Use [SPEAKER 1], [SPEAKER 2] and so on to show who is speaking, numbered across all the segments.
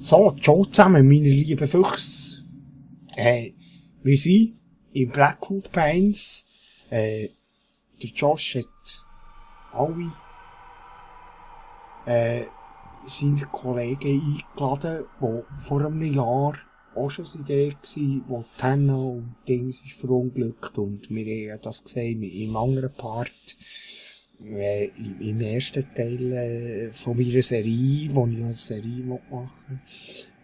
[SPEAKER 1] So, ciao zusammen, meine lieben Füchse. Wir sind in Blackwood Pines. Der Josh hat alle seine Kollegen eingeladen, die vor einem Jahr auch schon so Idee waren, wo die Hannah und Dings ist verunglückt, und wir haben das gesehen im anderen Part. Im ersten Teil von meiner Serie, wo ich eine Serie machen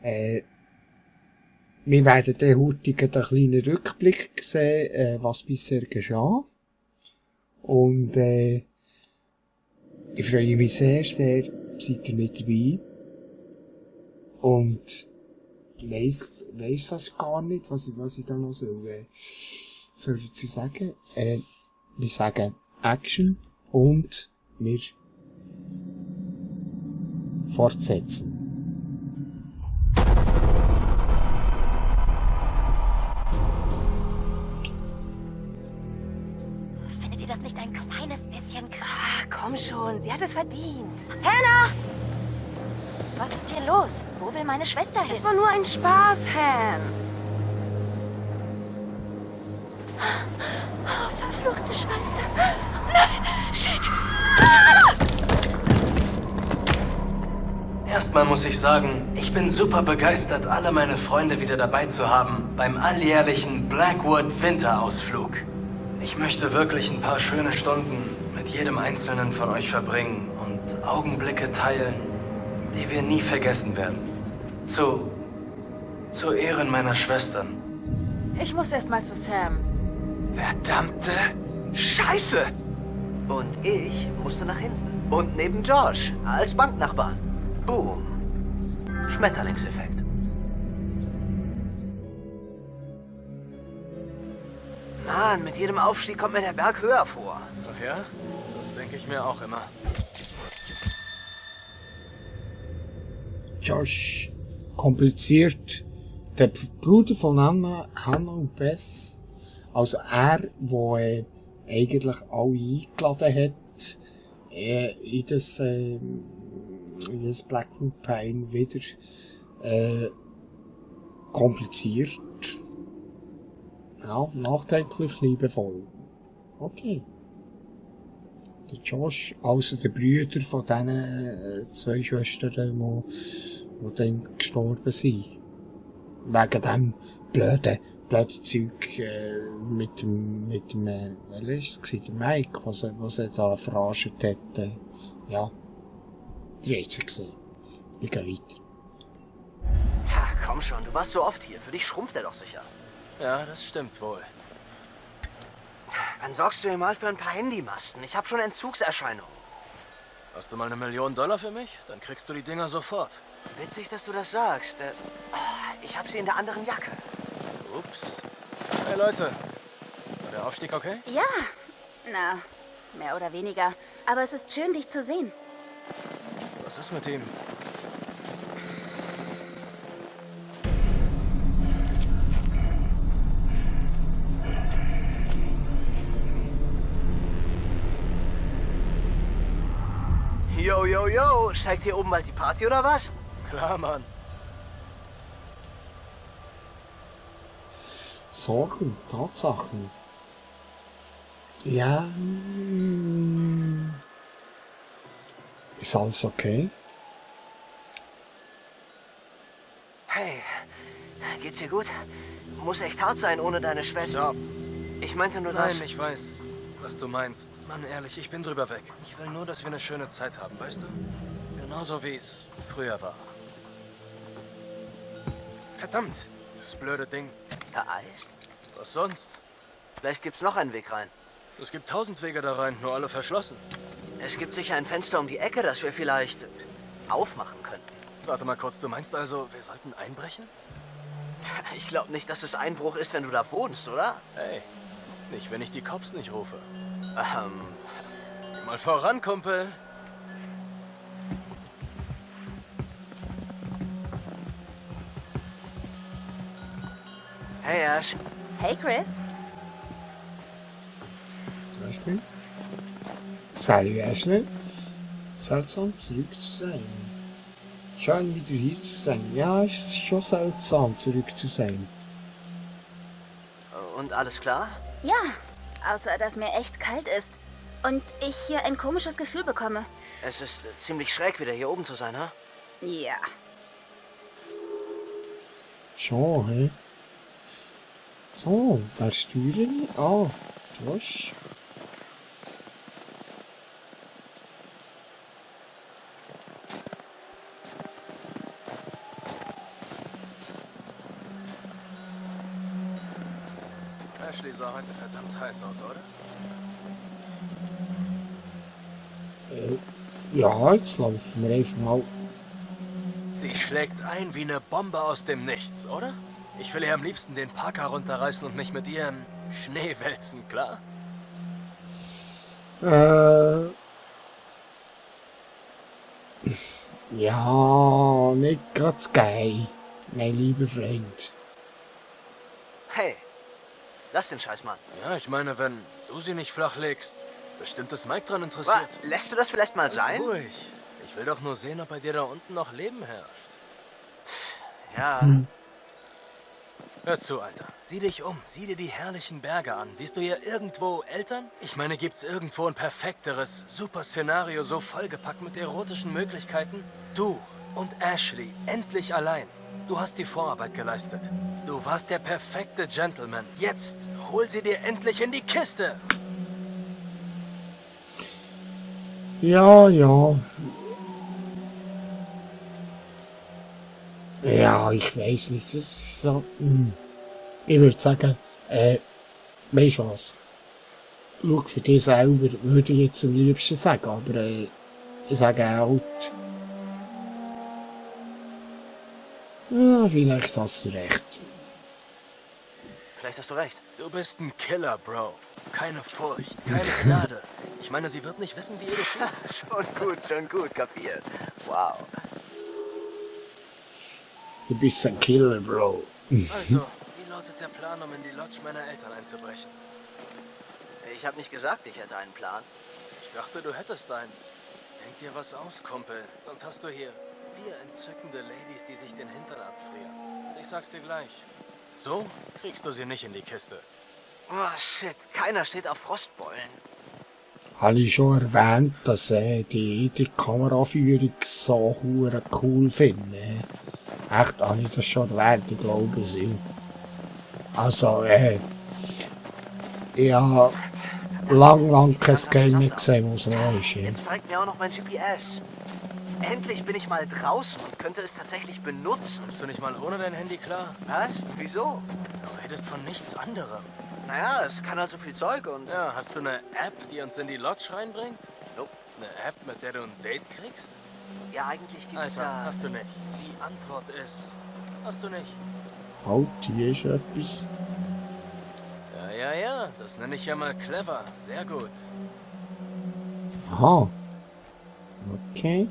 [SPEAKER 1] will. Wir werden dann heute einen kleinen Rückblick sehen, was bisher geschah. Und ich freue mich sehr, sehr, seid ihr mit dabei. Und weiss fast gar nicht, was ich da noch soll dazu sagen. Wir sagen Action. Und wir fortsetzen.
[SPEAKER 2] Findet ihr das nicht ein kleines bisschen krass?
[SPEAKER 3] Ah, komm schon, sie hat es verdient.
[SPEAKER 2] Hannah! Was ist hier los? Wo will meine Schwester hin?
[SPEAKER 3] Es war nur ein Spaß, Han.
[SPEAKER 2] Oh, verfluchte Scheiße. Nein! Shit!
[SPEAKER 4] Erstmal muss ich sagen, ich bin super begeistert, alle meine Freunde wieder dabei zu haben beim alljährlichen Blackwood Winterausflug. Ich möchte wirklich ein paar schöne Stunden mit jedem einzelnen von euch verbringen und Augenblicke teilen, die wir nie vergessen werden. Zu Ehren meiner Schwestern.
[SPEAKER 3] Ich muss erst mal zu Sam.
[SPEAKER 5] Verdammte Scheiße! Und ich musste nach hinten. Und neben Josh, als Banknachbarn. Boom. Schmetterlingseffekt. Mann, mit jedem Aufstieg kommt mir der Berg höher vor.
[SPEAKER 4] Ach ja? Das denke ich mir auch immer.
[SPEAKER 1] Josh, kompliziert. Der Bruder von Hannah und Bess, also er, der eigentlich alle eingeladen hat, in das Blackwood Pine wieder, kompliziert. Ja, nachträglich liebevoll. Okay. Der Josh, also der Brüder von diesen zwei Schwestern, die dann gestorben sind. Wegen dem blöden Zeug mit dem was war der Mike, was er da verarscht hat. Ja, die habt es gesehen. Wir gehen weiter.
[SPEAKER 5] Ach, komm schon, du warst so oft hier. Für dich schrumpft er doch sicher.
[SPEAKER 4] Ja, das stimmt wohl.
[SPEAKER 5] Dann sorgst du dir mal für ein paar Handymasten. Ich habe schon Entzugserscheinungen.
[SPEAKER 4] Hast du mal $1 Million für mich? Dann kriegst du die Dinger sofort.
[SPEAKER 5] Witzig, dass du das sagst. Ich habe sie in der anderen Jacke.
[SPEAKER 4] Ups. Hey Leute, war der Aufstieg okay?
[SPEAKER 2] Ja, na, mehr oder weniger. Aber es ist schön, dich zu sehen.
[SPEAKER 4] Was ist mit ihm?
[SPEAKER 5] Yo, yo, yo. Steigt hier oben bald die Party oder was?
[SPEAKER 4] Klar, Mann.
[SPEAKER 1] Sorgen, Tatsachen. Ja. Ist alles okay?
[SPEAKER 5] Hey, geht's dir gut? Muss echt hart sein ohne deine Schwester.
[SPEAKER 4] Stopp.
[SPEAKER 5] Ich meinte nur das.
[SPEAKER 4] Nein, ich weiß, was du meinst. Mann, ehrlich, ich bin drüber weg. Ich will nur, dass wir eine schöne Zeit haben, weißt du? Genauso wie es früher war. Verdammt, das blöde Ding.
[SPEAKER 5] Vereist?
[SPEAKER 4] Was sonst?
[SPEAKER 5] Vielleicht gibt's noch einen Weg rein.
[SPEAKER 4] Es gibt 1000 Wege da rein, nur alle verschlossen.
[SPEAKER 5] Es gibt sicher ein Fenster um die Ecke, das wir vielleicht aufmachen können.
[SPEAKER 4] Warte mal kurz, du meinst also, wir sollten einbrechen?
[SPEAKER 5] Ich glaube nicht, dass es Einbruch ist, wenn du da wohnst, oder?
[SPEAKER 4] Hey, nicht, wenn ich die Cops nicht rufe. Geh mal voran, Kumpel.
[SPEAKER 5] Hey, Ash.
[SPEAKER 2] Hey, Chris.
[SPEAKER 1] Ashley? Salut, Ashley. Seltsam, zurück zu sein. Schön wieder hier zu sein. Ja, es ist schon seltsam, zurück zu sein.
[SPEAKER 5] Und alles klar?
[SPEAKER 2] Ja, außer dass mir echt kalt ist. Und ich hier ein komisches Gefühl bekomme.
[SPEAKER 5] Es ist ziemlich schräg, wieder hier oben zu sein, ha?
[SPEAKER 2] Ja.
[SPEAKER 1] Schon, hä? So, wärst du denn? Ah, Josh.
[SPEAKER 4] Ashley sah heute verdammt heiß aus, oder?
[SPEAKER 1] Ja, jetzt laufen wir einfach mal.
[SPEAKER 4] Sie schlägt ein wie eine Bombe aus dem Nichts, oder? Ich will ihr am liebsten den Parker runterreißen und mich mit ihr im Schnee wälzen, klar?
[SPEAKER 1] Ja, nicht grad geil, mein lieber Freund.
[SPEAKER 5] Hey, lass den Scheiß, Mann.
[SPEAKER 4] Ja, ich meine, wenn du sie nicht flach legst, bestimmt ist Mike dran
[SPEAKER 5] Was?
[SPEAKER 4] interessiert.
[SPEAKER 5] Lässt du das vielleicht mal sein?
[SPEAKER 4] Ruhig. Ich will doch nur sehen, ob bei dir da unten noch Leben herrscht.
[SPEAKER 5] Ja.
[SPEAKER 4] Hör zu, Alter. Sieh dich um. Sieh dir die herrlichen Berge an. Siehst du hier irgendwo Eltern? Ich meine, gibt's irgendwo ein perfekteres, super Szenario, so vollgepackt mit erotischen Möglichkeiten? Du und Ashley, endlich allein. Du hast die Vorarbeit geleistet. Du warst der perfekte Gentleman. Jetzt hol sie dir endlich in die Kiste.
[SPEAKER 1] Ja, ja. Ja, ich weiß nicht, das ist so. Ich würde sagen, weißt du was? Schau, für dich selber würde ich jetzt am liebsten sagen, aber ich sage halt. Ja, vielleicht hast du recht.
[SPEAKER 5] Vielleicht hast du recht.
[SPEAKER 4] Du bist ein Killer, Bro. Keine Furcht, keine Gnade. Ich meine, sie wird nicht wissen, wie ihr geschieht.
[SPEAKER 5] Schon gut, kapiert. Wow.
[SPEAKER 1] Du bist ein Killer, Bro.
[SPEAKER 4] Also, wie lautet der Plan, um in die Lodge meiner Eltern einzubrechen?
[SPEAKER 5] Ich habe nicht gesagt, ich hätte einen Plan.
[SPEAKER 4] Ich dachte, du hättest einen. Denk dir was aus, Kumpel. Sonst hast du hier 4 entzückende Ladies, die sich den Hintern abfrieren. Und ich sag's dir gleich. So kriegst du sie nicht in die Kiste.
[SPEAKER 5] Oh, shit. Keiner steht auf Frostbeulen.
[SPEAKER 1] Habe ich schon erwähnt, dass die Kameraführung so hure cool finde. Echt, habe ich das schon erwähnt, ich glaube es. Also, ich habe lang kein Game mehr gesehen, was neu ist.
[SPEAKER 5] Jetzt fragt mir auch noch mein GPS. Endlich bin ich mal draußen und könnte es tatsächlich benutzen.
[SPEAKER 4] Kommst du nicht mal ohne dein Handy klar?
[SPEAKER 5] Was? Wieso?
[SPEAKER 4] Du redest von nichts anderem.
[SPEAKER 5] Naja, es kann halt so viel Zeug und...
[SPEAKER 4] Ja, hast du eine App, die uns in die Lodge reinbringt?
[SPEAKER 5] Nope.
[SPEAKER 4] Eine App, mit der du ein Date kriegst?
[SPEAKER 5] Ja, eigentlich gibt's
[SPEAKER 4] Alter,
[SPEAKER 5] da...
[SPEAKER 4] hast du nicht. Die Antwort ist... Hast du nicht.
[SPEAKER 1] Halt, hier ist etwas.
[SPEAKER 4] Ja, das nenne ich ja mal clever. Sehr gut.
[SPEAKER 1] Aha. Okay.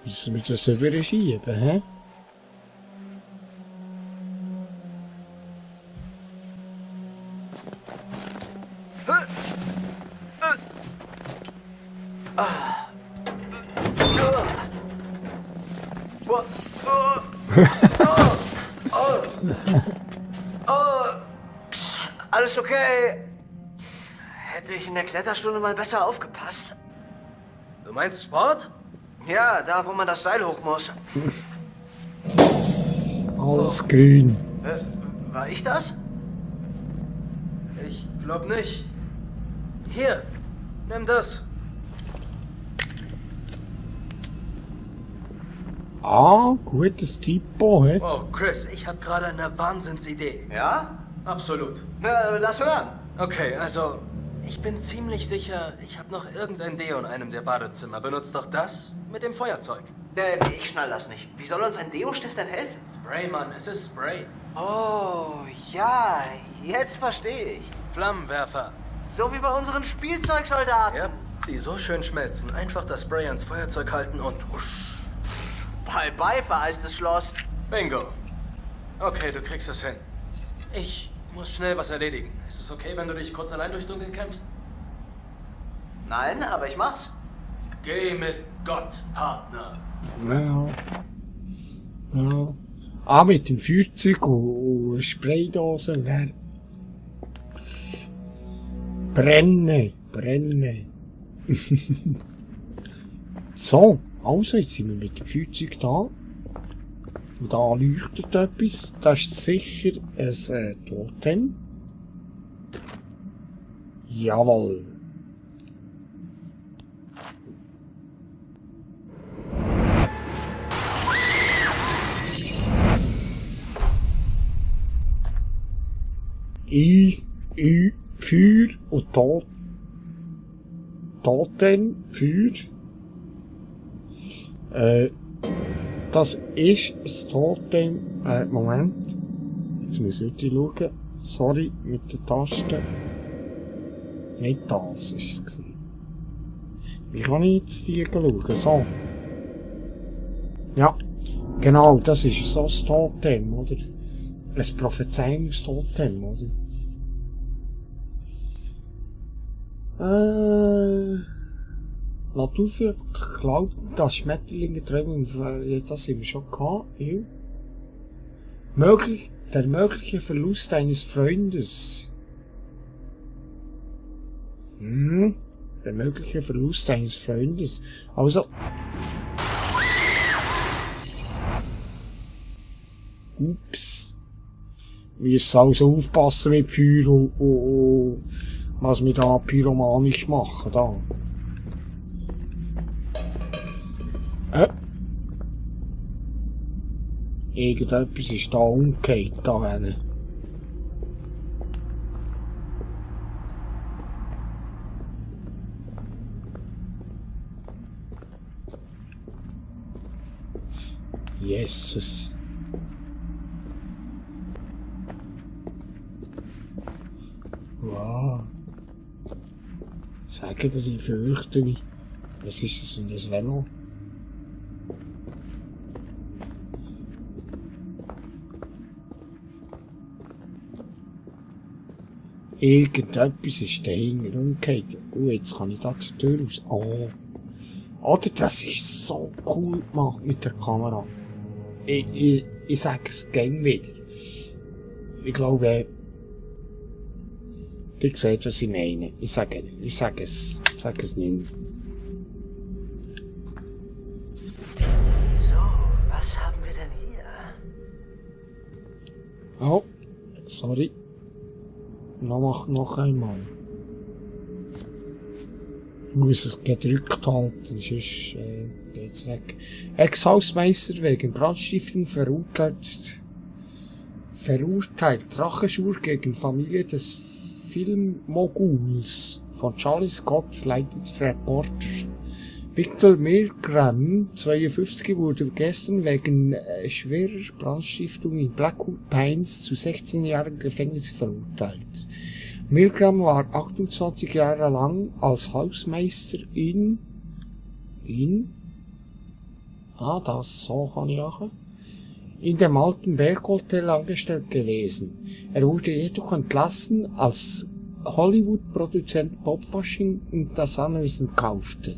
[SPEAKER 1] Müssen wir das überschieben, hä?
[SPEAKER 5] Alles okay? Hätte ich in der Kletterstunde mal besser aufgepasst.
[SPEAKER 4] Du meinst Sport?
[SPEAKER 5] Ja, da wo man das Seil hoch muss.
[SPEAKER 1] Alles grün.
[SPEAKER 5] War ich das?
[SPEAKER 4] Ich glaub nicht. Hier, nimm das.
[SPEAKER 1] Ah, gutes Tipo, hä?
[SPEAKER 4] Oh, Chris, ich habe gerade eine Wahnsinnsidee.
[SPEAKER 5] Ja?
[SPEAKER 4] Absolut.
[SPEAKER 5] Na, lass hören.
[SPEAKER 4] Okay, also, ich bin ziemlich sicher, ich habe noch irgendein Deo in einem der Badezimmer. Benutzt doch das mit dem Feuerzeug.
[SPEAKER 5] Ich schnall das nicht. Wie soll uns ein Deo-Stift denn helfen?
[SPEAKER 4] Spray, Mann, es ist Spray.
[SPEAKER 5] Oh, ja, jetzt verstehe ich.
[SPEAKER 4] Flammenwerfer.
[SPEAKER 5] So wie bei unseren Spielzeugsoldaten.
[SPEAKER 4] Ja, die so schön schmelzen. Einfach das Spray ans Feuerzeug halten und husch.
[SPEAKER 5] Bye-bye, vereistes Schloss.
[SPEAKER 4] Bingo. Okay, du kriegst es hin. Ich muss schnell was erledigen. Ist es okay, wenn du dich kurz allein durchs Dunkel kämpfst?
[SPEAKER 5] Nein, aber ich mach's.
[SPEAKER 4] Geh mit Gott, Partner.
[SPEAKER 1] Ja. Ja. Ah, mit dem Feuerzeug und Spraydosen. Ne? Brennen. So, also jetzt sind wir mit dem Feuerzeug da. Und da leuchtet etwas. Das ist sicher ein Totem. Jawohl. Feuer und Totem, Feuer. Das ist das Totem. Moment. Jetzt muss ich wieder schauen. Sorry, mit der Taste. Nicht das war es. Wie kann ich jetzt die schauen? So. Ja. Genau, das ist so das Totem, oder? Ein Prophezeiungstotem, oder? Naturvölker glaubten, dass Schmetterlinge träumen, das haben wir schon gehabt, ja. Der mögliche Verlust eines Freundes. Der mögliche Verlust eines Freundes. Also. Ups. Wir müssen also aufpassen mit Feuer und was wir da pyromanisch machen, da. Irgendetwas ist da umgekehrt, da hinten. Jesus. Wow. Sagen dir, ich fürchte mich. Was ist das für ein Velo? Irgendetwas ist dahinter umgekehrt. Jetzt kann ich da zur Tür raus. Oh. Oder das ist so cool gemacht mit der Kamera. Ich sage es gern wieder. Ich glaube, ihr seht, was ich meine. Ich sage es nicht mehr.
[SPEAKER 5] So, was haben wir denn hier?
[SPEAKER 1] Oh, sorry. Noch einmal. Ich muss es gedrückt halten, sonst geht's weg. Ex-Hausmeister wegen Brandstiftung verurteilt. Drachenschwur gegen Familie des Filmmoguls von Charlie Scott leitet Reporter. Victor Milgram, 52, wurde gestern wegen schwerer Brandstiftung in Blackwood Pines zu 16 Jahren Gefängnis verurteilt. Milgram war 28 Jahre lang als Hausmeister in dem alten Berghotel angestellt gewesen. Er wurde jedoch entlassen, als Hollywood-Produzent Bob Washington das Anwesen kaufte.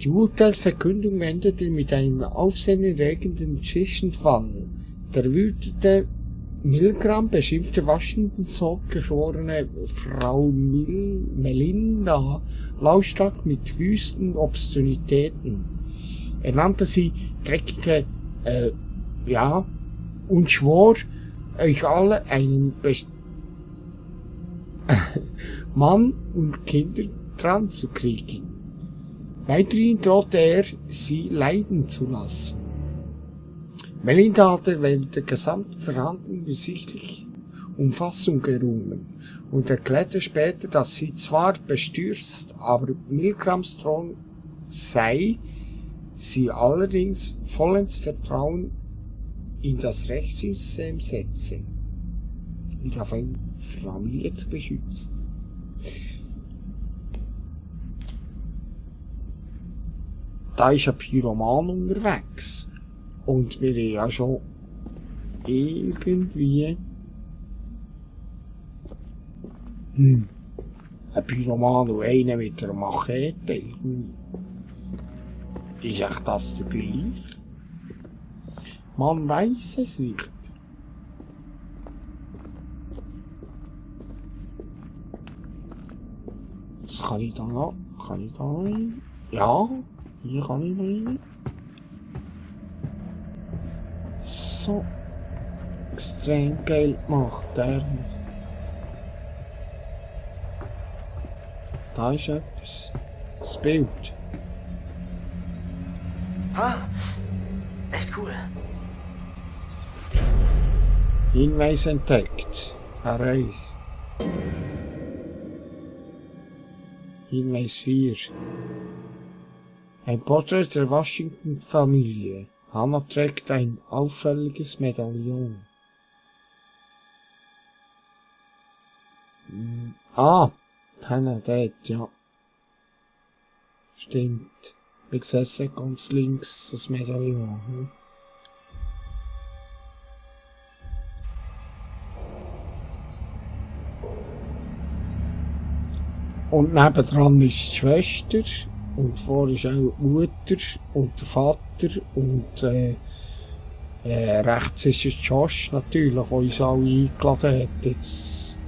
[SPEAKER 1] Die Urteilsverkündung endete mit einem aufsehenerregenden Zwischenfall. Der wütende Milgram beschimpfte Washingtons hochgeschworene Frau Melinda lautstark mit wüsten Obszönitäten. Er nannte sie dreckige, und schwor, euch alle einen Mann und Kinder dran zu kriegen. Weiterhin drohte er, sie leiden zu lassen. Melinda hatte während der gesamten Verhandlung sichtlich um Fassung gerungen und erklärte später, dass sie zwar bestürzt, aber Milgrams Drohung sei, sie allerdings vollends Vertrauen in das Rechtssystem setze, ihn auf eine Familie zu beschützen. Da ist ein Pyroman unterwegs. Und wir haben ja schon irgendwie Ein Pyroman und einer mit einer Machete. Ist echt das der gleich? Man weiß es nicht. Was kann ich da noch? Kann ich da noch rein? Ja, hier kann ich noch rein. So extrem geil gemacht, ehrlich. Da ist etwas. Das Bild.
[SPEAKER 5] Ha, echt cool.
[SPEAKER 1] Hinweis entdeckt. Reis. Hinweis 4. Ein Porträt der Washington-Familie. Hannah trägt ein auffälliges Medaillon. Hannah dort, ja. Stimmt. Wie gesagt, ganz links das Medaillon. Und nebendran ist die Schwester. Und vor ist auch die Mutter und der Vater. Und rechts ist es Josh natürlich, der uns alle eingeladen hat jetzt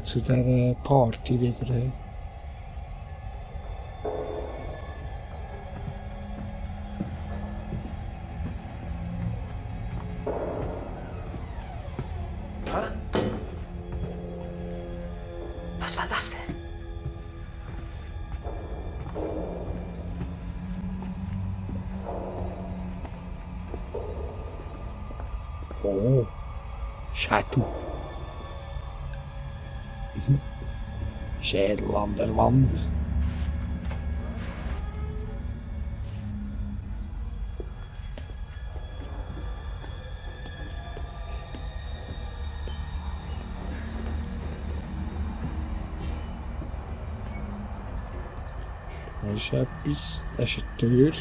[SPEAKER 1] zu dieser Party wieder.
[SPEAKER 5] Was war das denn?
[SPEAKER 1] Oh, Shadow. Schädel an der Wand. Da ist etwas, das ist eine Tür.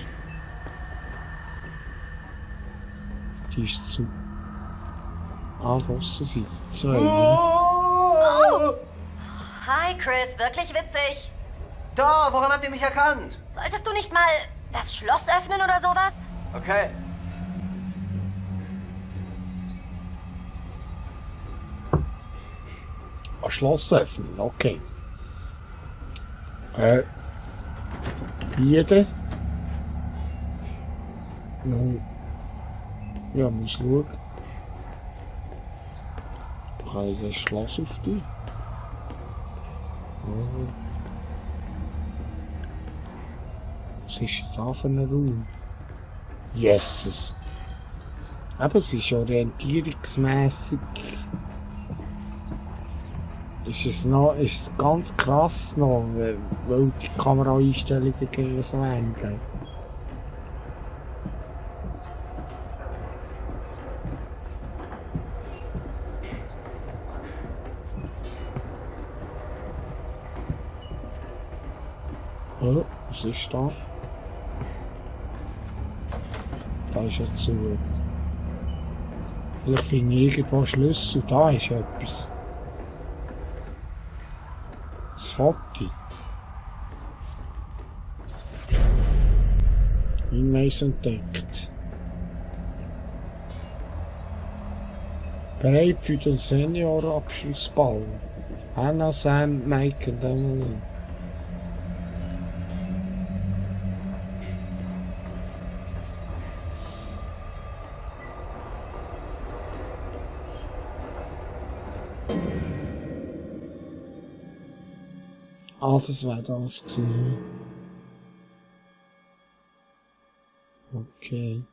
[SPEAKER 1] Die ist zu. Draussen sind zwei.
[SPEAKER 3] Oh! Hi, Chris. Wirklich witzig.
[SPEAKER 5] Da, woran habt ihr mich erkannt?
[SPEAKER 3] Solltest du nicht mal das Schloss öffnen oder sowas?
[SPEAKER 5] Okay.
[SPEAKER 1] Ein Schloss öffnen, okay. Hier. Ja, muss schauen. Kann ich das Schloss öffnen? Oh. Was ist da für ein Raum? Jesus. Aber es ist orientierungsmässig. Ist es ganz krass noch, weil die Kameraeinstellungen gegen so ähnlich. Oh, was ist da? Da ist ja zu. Vielleicht finde ich irgendwo Schlüssel. Da ist etwas. Das Foto. Hinweis entdeckt. Bereit für den Senior-Abschlussball. Hannah, Sam, Mike und Emily. Das war das gewesen. Okay.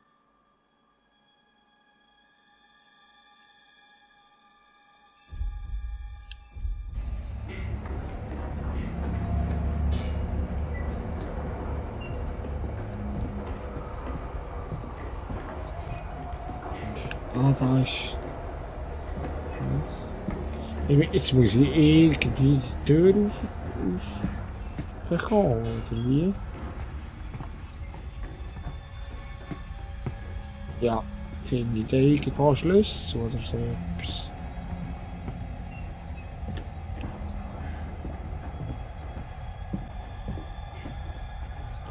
[SPEAKER 1] Da ist. Jetzt muss ich irgendwie die Tür aufbekommen, oder wie? Ja, finde ich da irgendwo Schlüssel oder so etwas.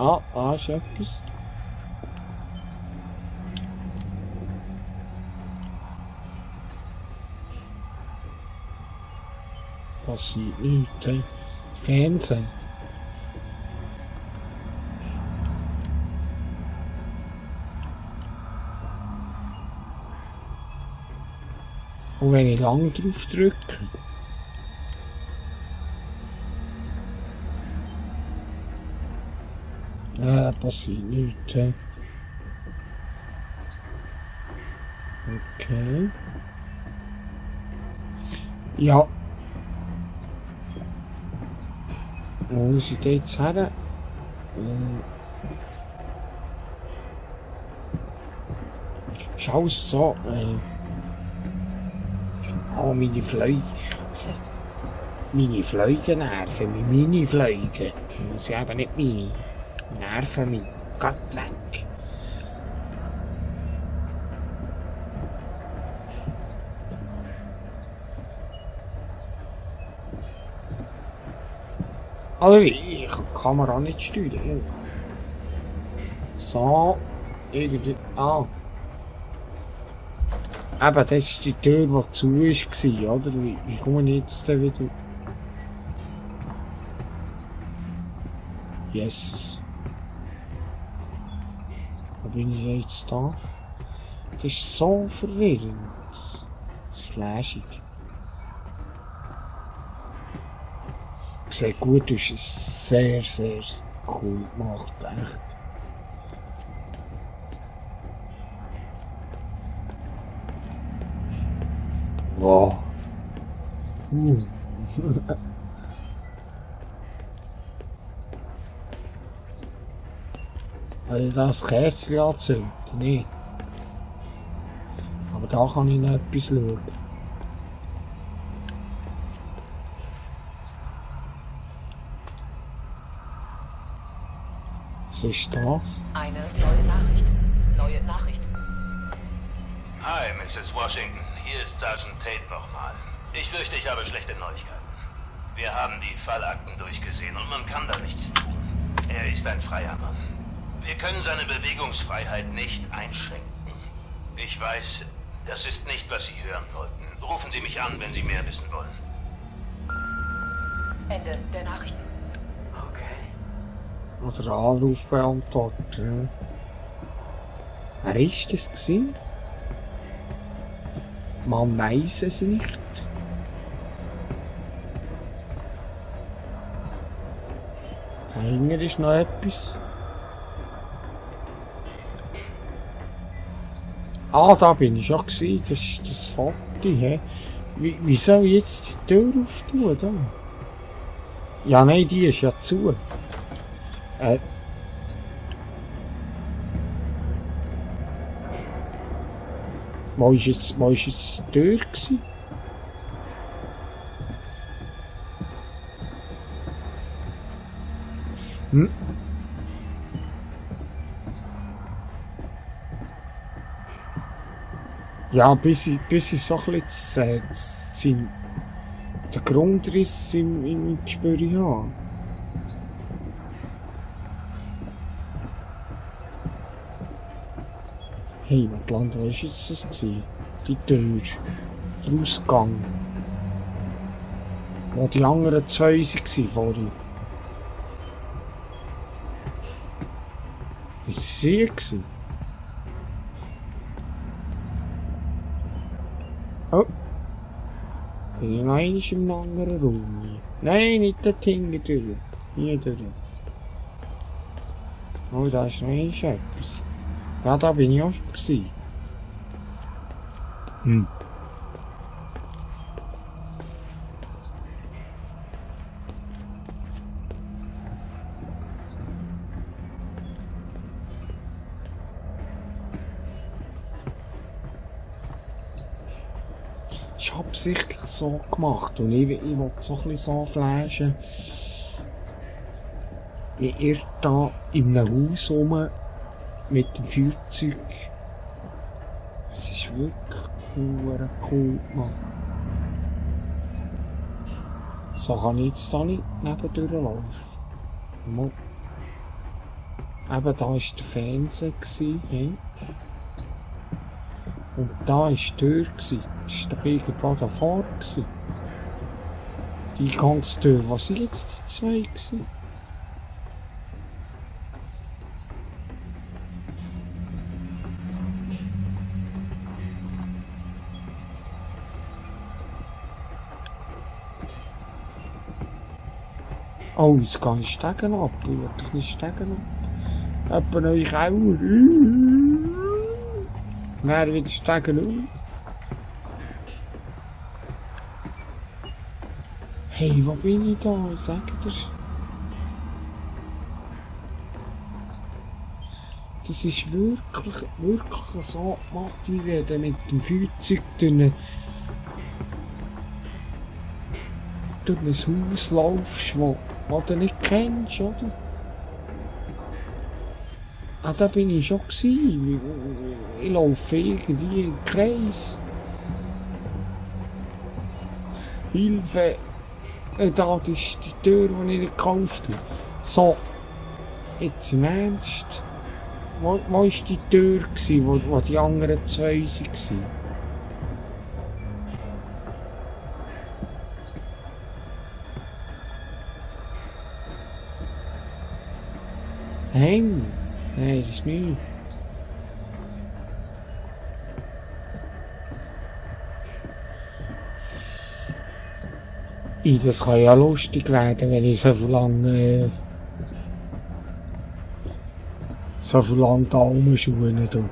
[SPEAKER 1] Ah, da ist etwas. Passiert nichts, hey. Fernsehen. Und wenn ich lang drauf drücke. Passiert nichts, hey. Okay. Ja. Wo muss ich da jetzt her? Ist alles so. Oh, meine Flüge. Meine Flüge nerven mich. Meine Flüge. Das sind eben nicht meine. Nerven mich. Gott weg. Also, ich kann die Kamera nicht steuern. So. Irgendwie. Ah. Eben, das ist die Tür, die zu war, oder? Wie komme ich jetzt da wieder? Yes. Wo bin ich jetzt da? Das ist so verwirrend. Das ist flashig. Sieht gut aus, ist sehr, sehr cool gemacht, echt. Wow. Also das Kerzchen anzünden, nicht. Aber da kann ich noch etwas schauen. Was ist das?
[SPEAKER 6] Eine neue Nachricht. Neue Nachricht.
[SPEAKER 7] Hi, Mrs. Washington. Hier ist Sergeant Tate nochmal. Ich fürchte, ich habe schlechte Neuigkeiten. Wir haben die Fallakten durchgesehen und man kann da nichts tun. Er ist ein freier Mann. Wir können seine Bewegungsfreiheit nicht einschränken. Ich weiß, das ist nicht, was Sie hören wollten. Rufen Sie mich an, wenn Sie mehr wissen wollen.
[SPEAKER 6] Ende der Nachrichten.
[SPEAKER 5] Okay.
[SPEAKER 1] Oder Anruf beantworten. Wer ist das gewesen? Man weiß es nicht. Dahinter ist noch etwas. Ah, da bin ich schon gewesen. Das ist das Foto, hä? Wie soll ich jetzt die Tür auftun, da? Ja, nein, die ist ja zu. Wo ist jetzt die Tür gewesen? Ja, bis ich so ein bisschen den Grundriss im Gespür habe. Hey, Land, wo war jetzt das gewesen? Die Tür. Der Ausgang. Wo die anderen zwei waren vorhin. Ist das sie gewesen? Oh. Bin ich noch einmal im anderen Raum hier? Nein, nicht dort hinten durch. Hier durch. Oh, da ist noch einmal etwas. Ja, da bin ich auch schon gewesen. Ist absichtlich so gemacht und ich will so ein bisschen so flashen. Ich irre da in einem Haus rum mit dem Feuerzeug. Es ist wirklich cool gemacht. So kann ich jetzt da nicht nebendurch laufen. Mal. Eben, da war der Fernseher, hey? Und da war die Tür, das war doch irgendwo davor. Die Eingangstür, was sind jetzt die zwei gewesen? Oh, jetzt gehe ich Stegen ab. Ich will doch nicht Stegen ab. Jemand euch auch. Dann wieder Stegen auf. Hey, wo bin ich da? Sag dir. Das ist wirklich so gemacht, wie wenn du mit dem Feuerzeug durch ein Haus laufst, das du nicht kennst, oder? Ah, da bin ich schon gewesen. Ich laufe irgendwie im Kreis. Hilfe! Da ist die Tür, die ich nicht gekauft habe. So, jetzt im Ernst. Wo war die Tür, wo die anderen zwei waren? Hängen? Nein, das ist nicht. Das kann ja lustig werden, wenn ich so viel lang da rumschauen tue.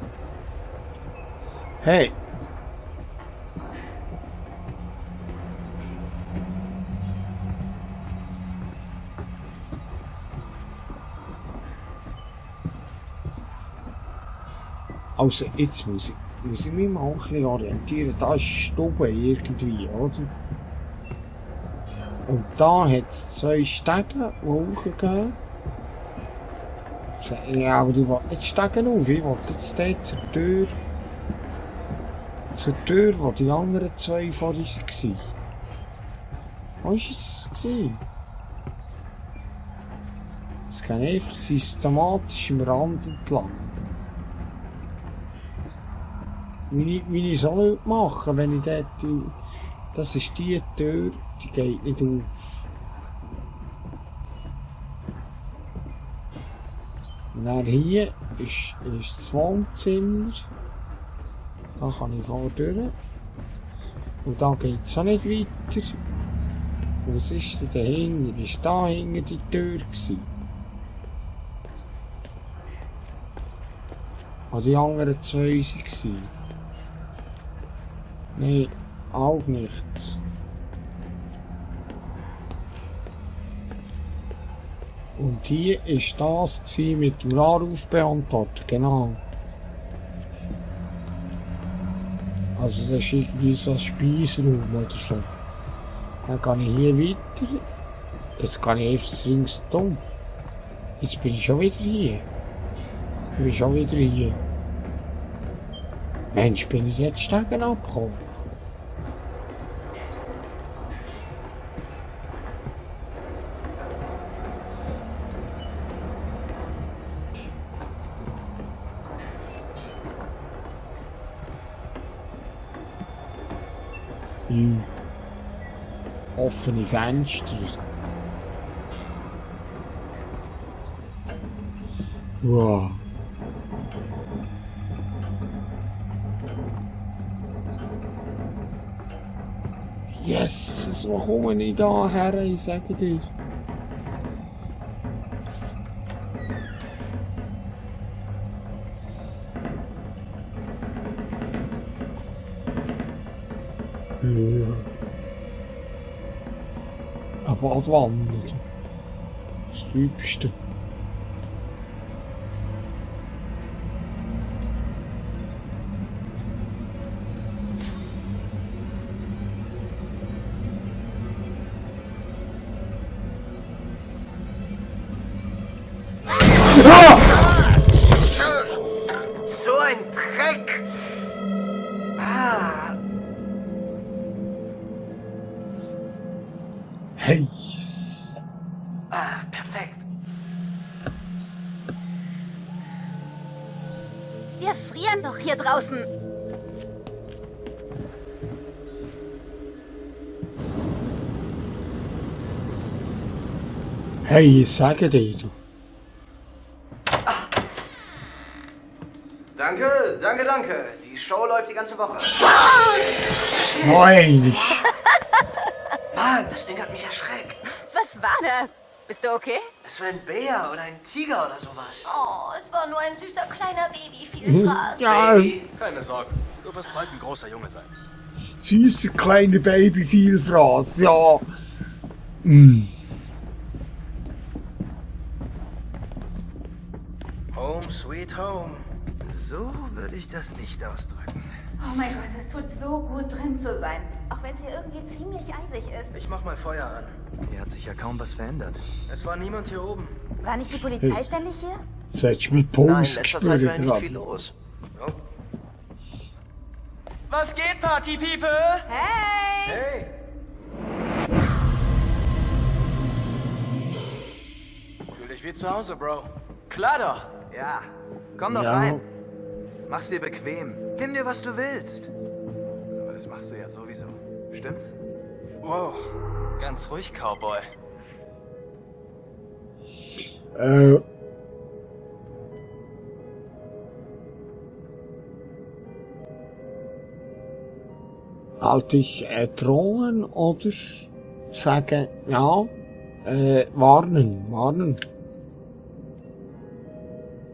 [SPEAKER 1] Hey! Also, jetzt muss ich mich mal ein bisschen orientieren. Da ist die Stube irgendwie, oder? Und da hat es zwei Stegen, die hochgehen. Ja, aber ich will nicht Stegen auf. Ich will jetzt dort zur Tür. Zur Tür, wo die anderen zwei vor uns waren. Wo war es? Es geht einfach systematisch am Rand entlang. Wie ich so machen will, wenn ich dort... Das ist die Tür, die geht nicht auf. Und dann hier ist das Wohnzimmer. Da kann ich vor durch. Und da geht es auch nicht weiter. Und was ist denn dahinter? Das war da hinter die Tür. Wo die anderen zwei waren. Nein. Auch nicht. Und hier war das mit dem Anrufbeantworter, genau. Also das ist irgendwie so ein Speisraum oder so. Dann gehe ich hier weiter. Jetzt gehe ich einfach ringsum. Jetzt bin ich schon wieder hier. Ich bin schon wieder hier. Mensch, bin ich jetzt Stegen abgekommen? Offene Fenster. Wow. Yes, wo komme ich da her? Ich sage dir. Ja. Aber als Wandel. Das Liebste.
[SPEAKER 5] So ein Dreck! Ah.
[SPEAKER 1] Hey!
[SPEAKER 5] Ah, perfekt.
[SPEAKER 2] passieren doch hier draußen?
[SPEAKER 1] Hey, ich sage dir, du.
[SPEAKER 5] Danke, danke, danke. Die Show läuft die ganze Woche.
[SPEAKER 1] Nein!
[SPEAKER 5] Mann, das Ding hat mich erschreckt.
[SPEAKER 2] Was war das? Bist du okay?
[SPEAKER 5] Es war ein Bär oder ein Tiger oder sowas.
[SPEAKER 3] Oh, es war nur ein süßer kleiner Baby. Viel Spaß.
[SPEAKER 1] Ja,
[SPEAKER 4] Keine Sorge, du wirst bald ein großer Junge sein.
[SPEAKER 1] süße kleine Baby, viel Fraß, ja.
[SPEAKER 5] Home sweet home. So würde ich das nicht ausdrücken.
[SPEAKER 2] Oh mein Gott, es tut so gut drin zu sein. Auch wenn es hier irgendwie ziemlich eisig ist.
[SPEAKER 5] Ich mach mal Feuer an. Hier hat sich ja kaum was verändert. Es war niemand hier oben.
[SPEAKER 2] War nicht die Polizei ständig hier?
[SPEAKER 1] Solltest du mit
[SPEAKER 5] Nein, in
[SPEAKER 1] Puls
[SPEAKER 5] letzter Zeit war
[SPEAKER 1] gespürt
[SPEAKER 5] nicht viel
[SPEAKER 1] haben.
[SPEAKER 5] los. Oh.
[SPEAKER 4] Was geht, Party People?
[SPEAKER 2] Hey!
[SPEAKER 5] Hey!
[SPEAKER 4] Fühl dich wie zu Hause, Bro. Klar doch.
[SPEAKER 5] Ja, komm doch
[SPEAKER 1] Ja.
[SPEAKER 5] rein. Mach's dir bequem. Nimm dir, was du willst. Aber das machst du ja sowieso. Stimmt's?
[SPEAKER 4] Wow, ganz ruhig, Cowboy.
[SPEAKER 1] Halt dich drohen oder sagen, ja, warnen.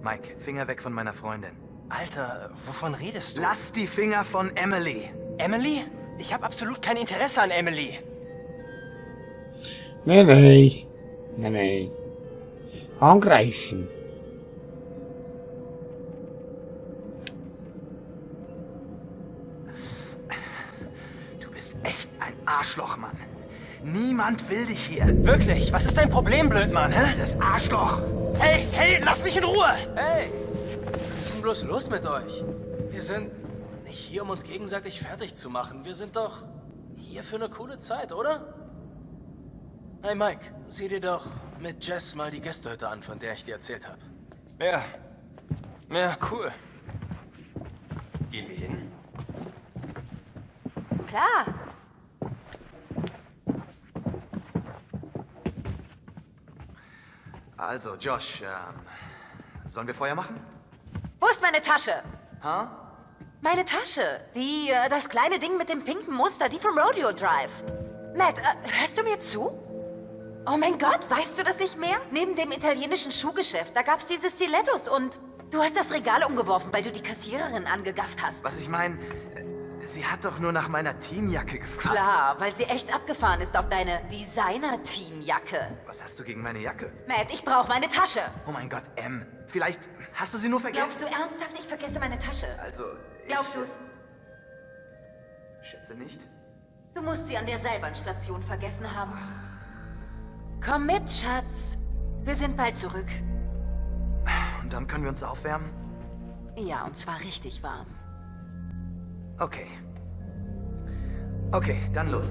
[SPEAKER 5] Mike, Finger weg von meiner Freundin.
[SPEAKER 8] Alter, wovon redest du?
[SPEAKER 5] Lass die Finger von Emily.
[SPEAKER 8] Emily? Ich habe absolut kein Interesse an Emily.
[SPEAKER 1] Nein. Angreifen.
[SPEAKER 5] Du bist echt ein Arschloch, Mann. Niemand will dich hier.
[SPEAKER 8] Wirklich? Was ist dein Problem, Blödmann, hä?
[SPEAKER 5] Dieses Arschloch.
[SPEAKER 8] Hey, lass mich in Ruhe!
[SPEAKER 4] Hey, was ist denn bloß los mit euch? Wir sind nicht hier, um uns gegenseitig fertig zu machen. Wir sind doch hier für eine coole Zeit, oder? Hey Mike, sieh dir doch mit Jess mal die Gästehütte an, von der ich dir erzählt habe.
[SPEAKER 8] Ja, cool. Gehen wir hin?
[SPEAKER 3] Klar.
[SPEAKER 5] Also, Josh, sollen wir Feuer machen?
[SPEAKER 3] Wo ist meine Tasche?
[SPEAKER 5] Ha?
[SPEAKER 3] Meine Tasche. Das kleine Ding mit dem pinken Muster, die vom Rodeo Drive. Matt, hörst du mir zu? Oh mein Gott, weißt du das nicht mehr? Neben dem italienischen Schuhgeschäft, da gab's diese Stilettos und du hast das Regal umgeworfen, weil du die Kassiererin angegafft hast.
[SPEAKER 5] Was ich meine, sie hat doch nur nach meiner Teamjacke gefragt.
[SPEAKER 3] Klar, weil sie echt abgefahren ist auf deine Designer-Teamjacke.
[SPEAKER 5] Was hast du gegen meine Jacke?
[SPEAKER 3] Matt, ich brauche meine Tasche.
[SPEAKER 5] Oh mein Gott, Em. Vielleicht hast du sie nur vergessen?
[SPEAKER 3] Glaubst du ernsthaft, ich vergesse meine Tasche?
[SPEAKER 5] Also,
[SPEAKER 3] Glaubst du's?
[SPEAKER 5] Schätze nicht.
[SPEAKER 3] Du musst sie an der Seilbahnstation vergessen haben. Komm mit, Schatz. Wir sind bald zurück.
[SPEAKER 5] Und dann können wir uns aufwärmen?
[SPEAKER 3] Ja, und zwar richtig warm.
[SPEAKER 5] Okay. Okay, dann los.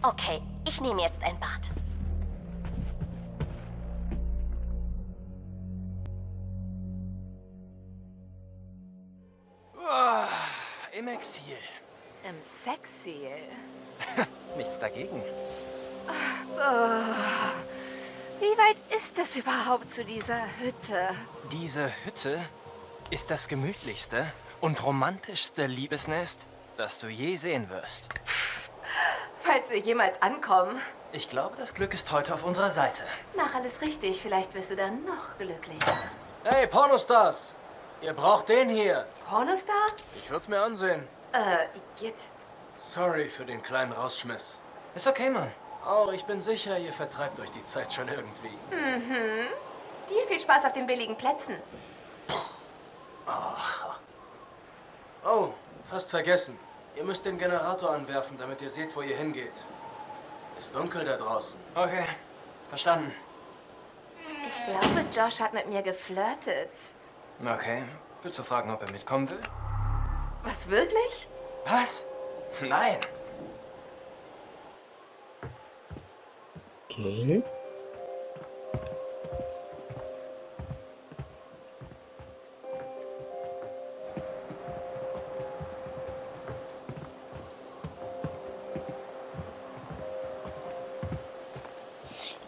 [SPEAKER 3] Okay, ich nehme jetzt ein Bad.
[SPEAKER 8] Im Exil.
[SPEAKER 2] Im Sexy.
[SPEAKER 8] Nichts dagegen.
[SPEAKER 2] Wie weit ist es überhaupt zu dieser Hütte?
[SPEAKER 8] Diese Hütte ist das gemütlichste und romantischste Liebesnest, das du je sehen wirst.
[SPEAKER 3] Falls wir jemals ankommen,
[SPEAKER 8] Ich glaube, das Glück ist heute auf unserer Seite.
[SPEAKER 3] mach alles richtig. Vielleicht wirst du dann noch glücklicher.
[SPEAKER 4] Hey, Pornostars! Ihr braucht den hier.
[SPEAKER 3] Pornostar?
[SPEAKER 4] Ich würde es mir ansehen.
[SPEAKER 3] Igitt.
[SPEAKER 4] Sorry für den kleinen Rausschmiss.
[SPEAKER 8] Ist okay, Mann.
[SPEAKER 4] Oh, ich bin sicher, ihr vertreibt euch die Zeit schon irgendwie.
[SPEAKER 3] Dir viel Spaß auf den billigen Plätzen.
[SPEAKER 4] Oh, fast vergessen. Ihr müsst den Generator anwerfen, damit ihr seht, wo ihr hingeht. Ist dunkel da draußen.
[SPEAKER 8] Okay, verstanden.
[SPEAKER 3] Ich glaube, Josh hat mit mir geflirtet.
[SPEAKER 8] Okay, willst du fragen, ob er mitkommen will?
[SPEAKER 3] Was, wirklich?
[SPEAKER 8] Was? Nein.
[SPEAKER 1] Okay.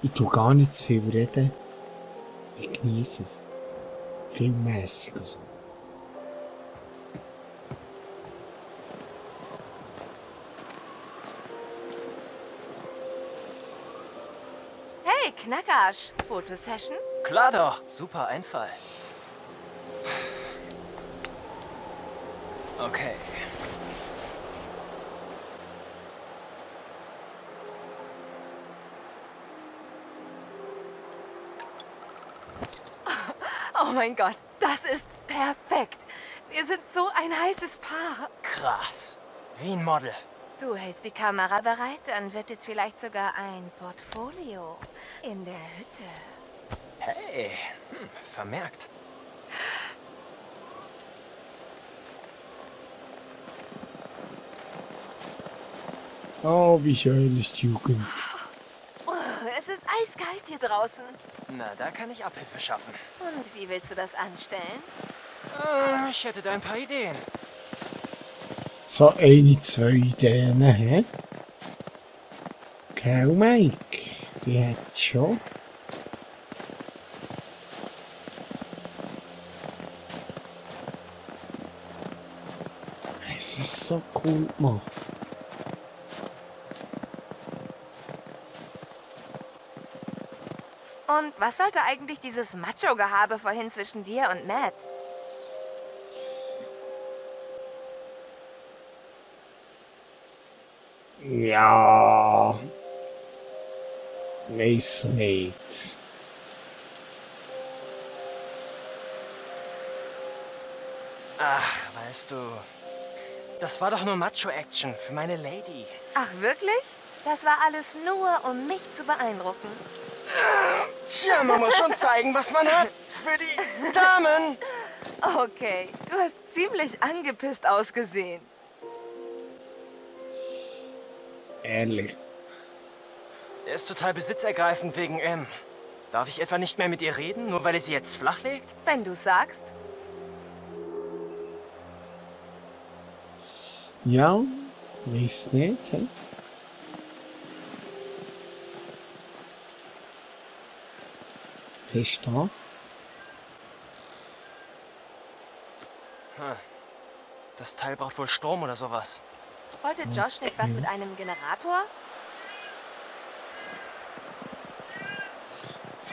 [SPEAKER 1] Ich tue gar nicht zu viel reden. Ich genieße es. Filmmässig und so.
[SPEAKER 3] Hey, Knackarsch. Fotosession?
[SPEAKER 8] Klar doch. Super Einfall. Okay.
[SPEAKER 3] Oh mein Gott, das ist perfekt. Wir sind so ein heißes Paar.
[SPEAKER 8] Krass. Wie ein Model.
[SPEAKER 3] Du hältst die Kamera bereit, dann wird jetzt vielleicht sogar ein Portfolio in der Hütte.
[SPEAKER 8] Hey. Vermerkt.
[SPEAKER 1] Oh, wie schön ist die Jugend.
[SPEAKER 3] Oh, es ist eiskalt hier draußen.
[SPEAKER 8] Na, da kann ich Abhilfe schaffen.
[SPEAKER 3] Und wie willst du das anstellen?
[SPEAKER 8] Ich hätte da ein paar Ideen.
[SPEAKER 1] So eine, zwei Ideen, hä? Gell, Mike? Die hat schon. Es ist so cool gemacht.
[SPEAKER 3] Und was sollte eigentlich dieses Macho-Gehabe vorhin zwischen dir und Matt?
[SPEAKER 1] Ja. Weiß nicht.
[SPEAKER 8] Ach, weißt du, das war doch nur Macho-Action für meine Lady.
[SPEAKER 3] Ach, wirklich? Das war alles nur, um mich zu beeindrucken.
[SPEAKER 8] Tja, man muss schon zeigen, was man hat. Für die Damen.
[SPEAKER 3] Okay, du hast ziemlich angepisst ausgesehen.
[SPEAKER 1] Ehrlich.
[SPEAKER 8] Er ist total besitzergreifend wegen M. Darf ich etwa nicht mehr mit ihr reden, nur weil er sie jetzt flachlegt?
[SPEAKER 3] Wenn du sagst.
[SPEAKER 1] Ja, weiß nicht, hä? Fest da.
[SPEAKER 8] Das Teil braucht wohl Strom oder sowas.
[SPEAKER 3] Wollte Josh nicht was mit einem Generator?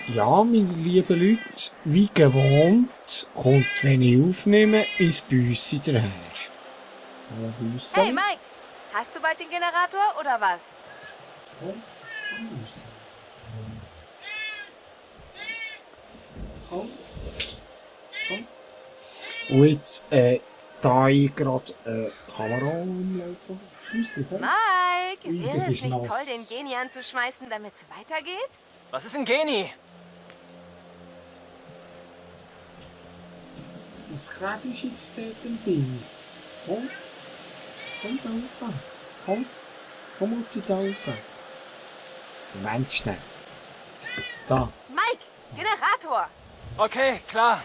[SPEAKER 1] Ja, meine lieben Leute, wie gewohnt, kommt, wenn ich aufnehme, ins Büssi daher.
[SPEAKER 3] Hey Mike, hast du bald den Generator oder was?
[SPEAKER 1] Und jetzt, da ich gerade Kamera umlaufen.
[SPEAKER 3] Mike,
[SPEAKER 1] Ui,
[SPEAKER 3] wäre
[SPEAKER 1] das
[SPEAKER 3] es
[SPEAKER 1] ist
[SPEAKER 3] nicht
[SPEAKER 1] nass.
[SPEAKER 3] toll, den Genie anzuschmeißen, damit es weitergeht?
[SPEAKER 8] Was ist ein Genie?
[SPEAKER 1] Was kriegst du jetzt dort im Dings? Komm da rauf. Komm auf die da rauf. Moment schnell. Da.
[SPEAKER 3] Mike, Generator!
[SPEAKER 8] Okay, klar.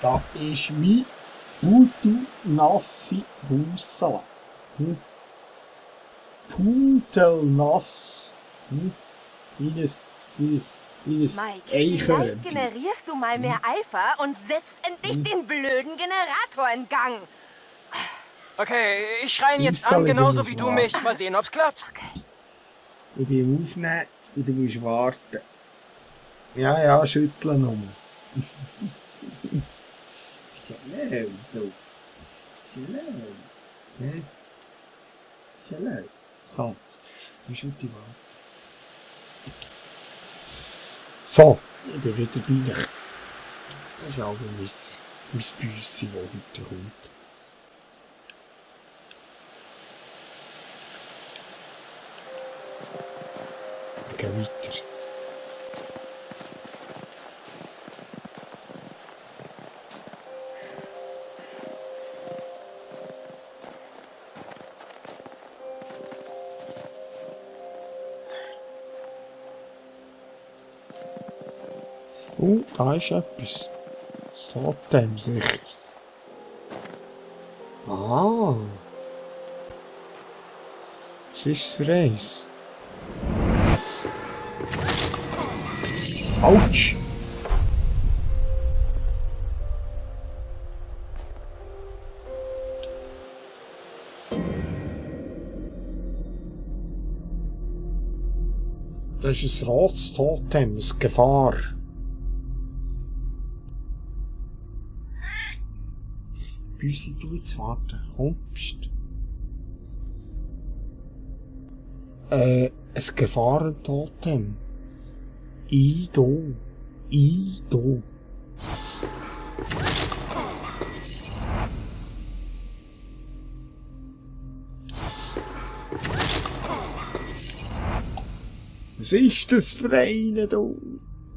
[SPEAKER 1] Da ist mein pudelnasse Bussala. Pudelnass. Meines
[SPEAKER 3] Mike, vielleicht generierst du mal mehr Eifer und setzt endlich den blöden Generator in Gang.
[SPEAKER 8] Okay, ich schreie ihn jetzt
[SPEAKER 1] Soll
[SPEAKER 8] an,
[SPEAKER 1] ich
[SPEAKER 8] genauso
[SPEAKER 1] denn
[SPEAKER 8] wie du
[SPEAKER 1] machen?
[SPEAKER 8] mich. Mal sehen, ob's klappt.
[SPEAKER 1] Ich bin aufnehmen und du musst warten. Ja, schütteln nur. So laut, du. So laut. Ne? So laut. So. Wie schüttel ich warten? So, ich bin wieder bei euch. Das ist auch mein Büssi, das heute kommt. Wir gehen weiter. Da ist etwas. Das Totem sicher. Was ist das für eins? Autsch! Das ist ein rotes Totem, eine Gefahr. Büsi, du jetzt warten. Kommst. Ein Gefahrentotem. Ido. Was ist das für eine, du?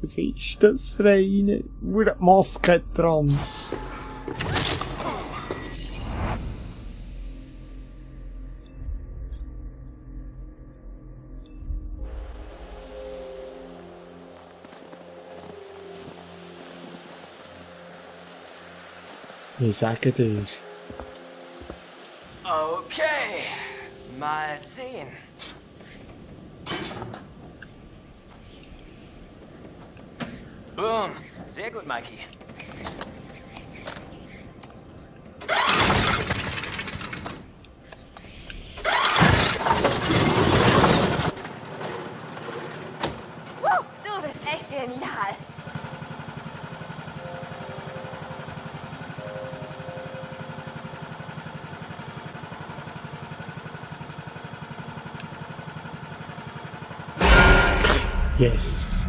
[SPEAKER 1] Was ist das für eine? Nur die Maske dran. Ich sage dir.
[SPEAKER 8] Okay, mal sehen. Boom, sehr gut, Mikey.
[SPEAKER 3] Wow, du bist echt genial.
[SPEAKER 1] Yes.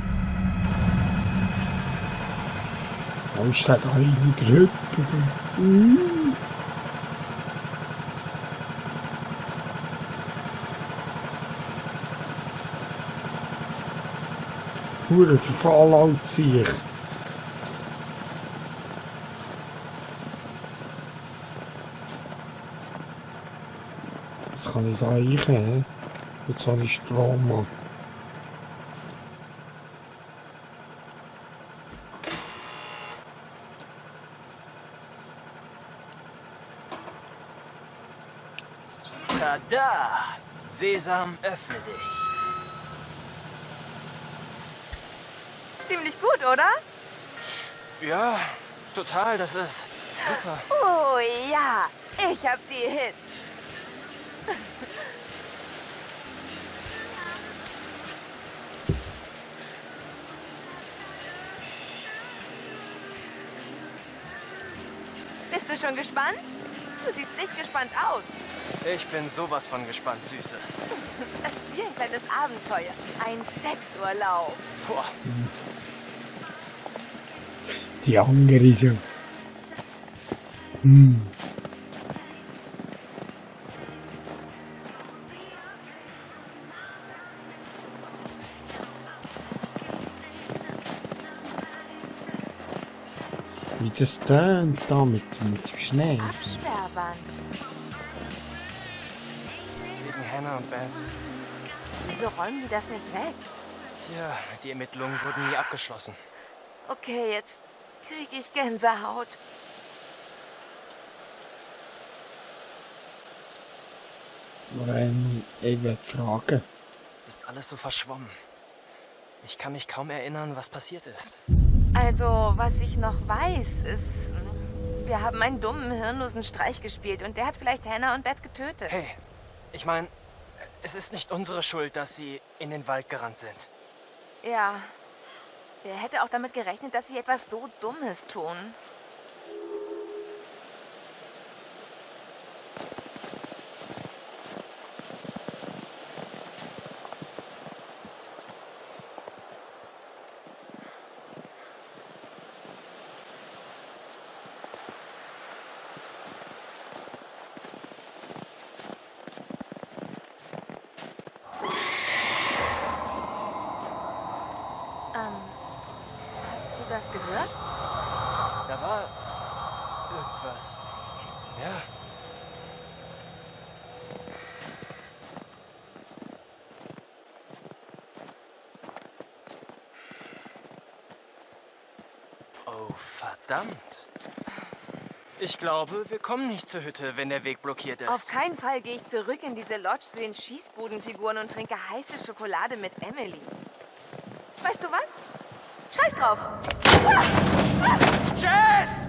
[SPEAKER 1] Wo ist das eine Dritte? Der Fallout sich. Jetzt kann ich da rein. Jetzt habe ich Strom.
[SPEAKER 8] Tada! Sesam, öffne dich.
[SPEAKER 3] Ziemlich gut, oder?
[SPEAKER 8] Ja, total, das ist super.
[SPEAKER 3] Oh ja, ich hab die Hits. Bist du schon gespannt? Du siehst nicht gespannt aus.
[SPEAKER 8] Ich bin sowas von gespannt, Süße.
[SPEAKER 3] Das ist wie ein kleines Abenteuer. Ein Sexurlaub.
[SPEAKER 8] Boah,
[SPEAKER 1] Die andere so. Wie das tönt da mit dem Schnee.
[SPEAKER 3] Absperrband.
[SPEAKER 8] wegen Hannah und Beth.
[SPEAKER 3] Wieso räumen die das nicht weg?
[SPEAKER 8] Tja, die Ermittlungen wurden nie abgeschlossen.
[SPEAKER 3] Okay, jetzt kriege ich Gänsehaut.
[SPEAKER 1] Ich werde fragen.
[SPEAKER 8] Es ist alles so verschwommen. Ich kann mich kaum erinnern, was passiert ist.
[SPEAKER 3] Also, was ich noch weiß, ist, wir haben einen dummen, hirnlosen Streich gespielt und der hat vielleicht Hannah und Beth getötet.
[SPEAKER 8] Hey, ich meine, es ist nicht unsere Schuld, dass sie in den Wald gerannt sind.
[SPEAKER 3] Ja. Wer hätte auch damit gerechnet, dass sie etwas so Dummes tun? Hast du das gehört?
[SPEAKER 8] Da war irgendwas. Ja. Oh, verdammt. Ich glaube, wir kommen nicht zur Hütte, wenn der Weg blockiert ist.
[SPEAKER 3] Auf keinen Fall gehe ich zurück in diese Lodge zu den Schießbudenfiguren und trinke heiße Schokolade mit Emily. Weißt du was? Scheiß drauf!
[SPEAKER 8] Jess!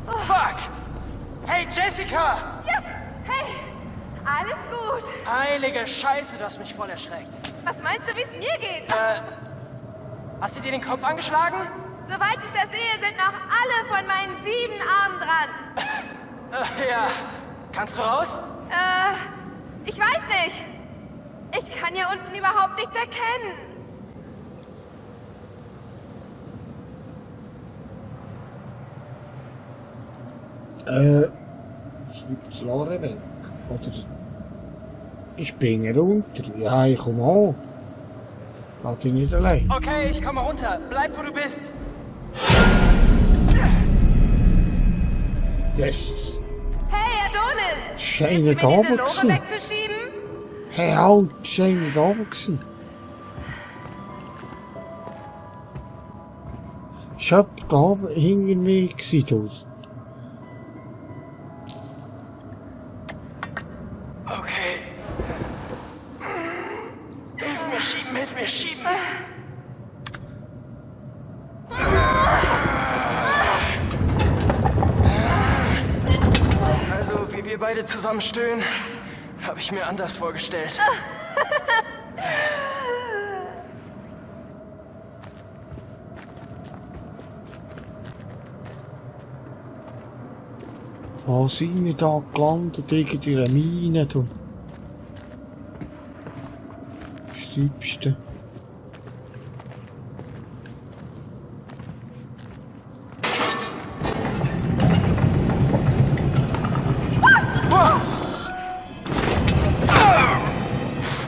[SPEAKER 8] Fuck! Hey, Jessica!
[SPEAKER 3] Ja, hey! Alles gut.
[SPEAKER 8] Heilige Scheiße, du hast mich voll erschreckt.
[SPEAKER 3] Was meinst du, wie es mir geht?
[SPEAKER 8] Hast du dir den Kopf angeschlagen?
[SPEAKER 3] Soweit ich das sehe, sind noch alle von meinen 7 Armen dran.
[SPEAKER 8] Ja. Kannst du raus?
[SPEAKER 3] Ich weiß nicht. Ich kann hier unten überhaupt nichts erkennen.
[SPEAKER 1] Schreib die Lara weg. Oder ich springe runter. Ja, ich komme an. Lass dich nicht allein.
[SPEAKER 8] Okay, ich komme runter. Bleib, wo du bist.
[SPEAKER 1] Yes!
[SPEAKER 3] Hey, Adonis!
[SPEAKER 1] Scheine
[SPEAKER 3] Hilfst du
[SPEAKER 1] da
[SPEAKER 3] mir diese
[SPEAKER 1] oben
[SPEAKER 3] Lore
[SPEAKER 1] gewesen.
[SPEAKER 3] wegzuschieben?
[SPEAKER 1] Hey, halt! Scheine da oben gewesen. Ich hab da oben hinter mir gewesen, dort.
[SPEAKER 8] Okay. Hilf mir schieben, hilf mir schieben. Also, wie wir beide zusammen stöhnen, habe ich mir anders vorgestellt.
[SPEAKER 1] Wo sind wir da gelandet? Irgendwie in einer Mine, du. Stiebste.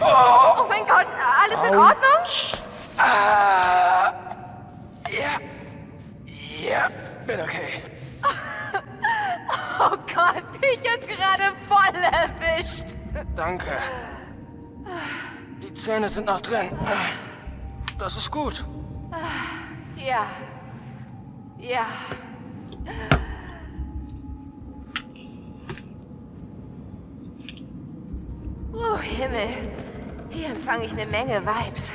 [SPEAKER 3] Oh mein Gott, alles in Ordnung?
[SPEAKER 8] Ja. Ja, bin okay.
[SPEAKER 3] Oh Gott, dich jetzt gerade voll erwischt.
[SPEAKER 8] Danke. Die Zähne sind noch drin. Das ist gut.
[SPEAKER 3] Ja. Ja. Oh Himmel. Hier empfange ich eine Menge Vibes.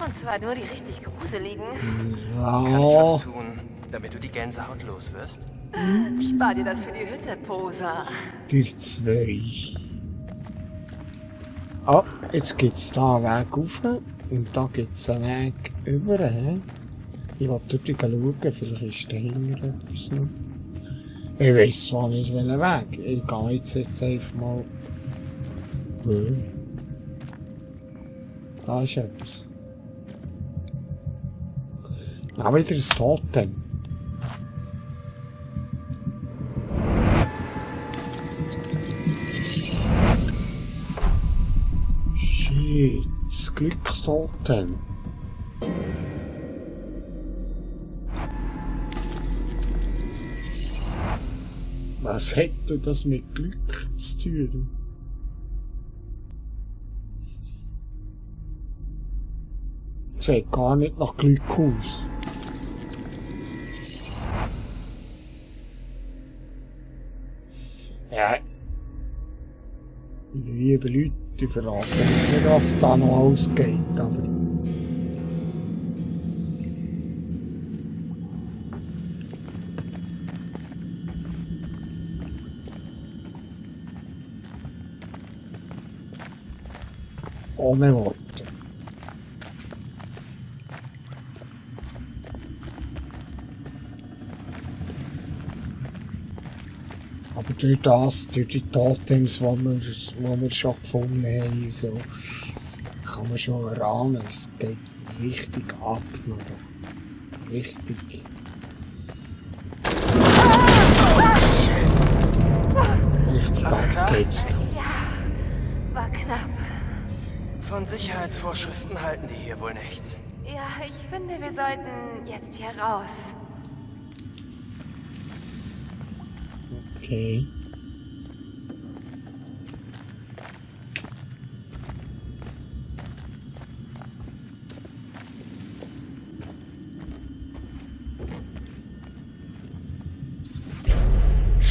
[SPEAKER 3] Und zwar nur die richtig gruseligen.
[SPEAKER 8] Kann ich
[SPEAKER 1] Ja.
[SPEAKER 8] was tun, damit du die Gänsehaut los wirst?
[SPEAKER 3] Spar dir das für die Hütte, Poser.
[SPEAKER 1] Der 2. Ah, jetzt gibt's da einen Weg rauf und da gibt's einen Weg über. Ich will dort schauen, vielleicht ist dahinter etwas noch. Ich weiss zwar nicht, welchen Weg. Ich gehe jetzt einfach mal. Da ist etwas. Ah, wieder ein Totem. Shit, das Glückstotem. Was hätte das mit Glück zu tun? Sieht gar nicht nach Glück aus. Ja. Die lieben Leute, die verraten nicht, was da noch ausgeht, aber... Ohne Worte. Aber durch die Totems, die wir schon gefunden haben, so, kann man schon erahnen, es geht richtig ab. Noch. Richtig. Richtig ab geht's da.
[SPEAKER 3] War knapp.
[SPEAKER 8] Von Sicherheitsvorschriften halten die hier wohl nichts.
[SPEAKER 3] Ja, ich finde, wir sollten jetzt hier raus.
[SPEAKER 1] Okay.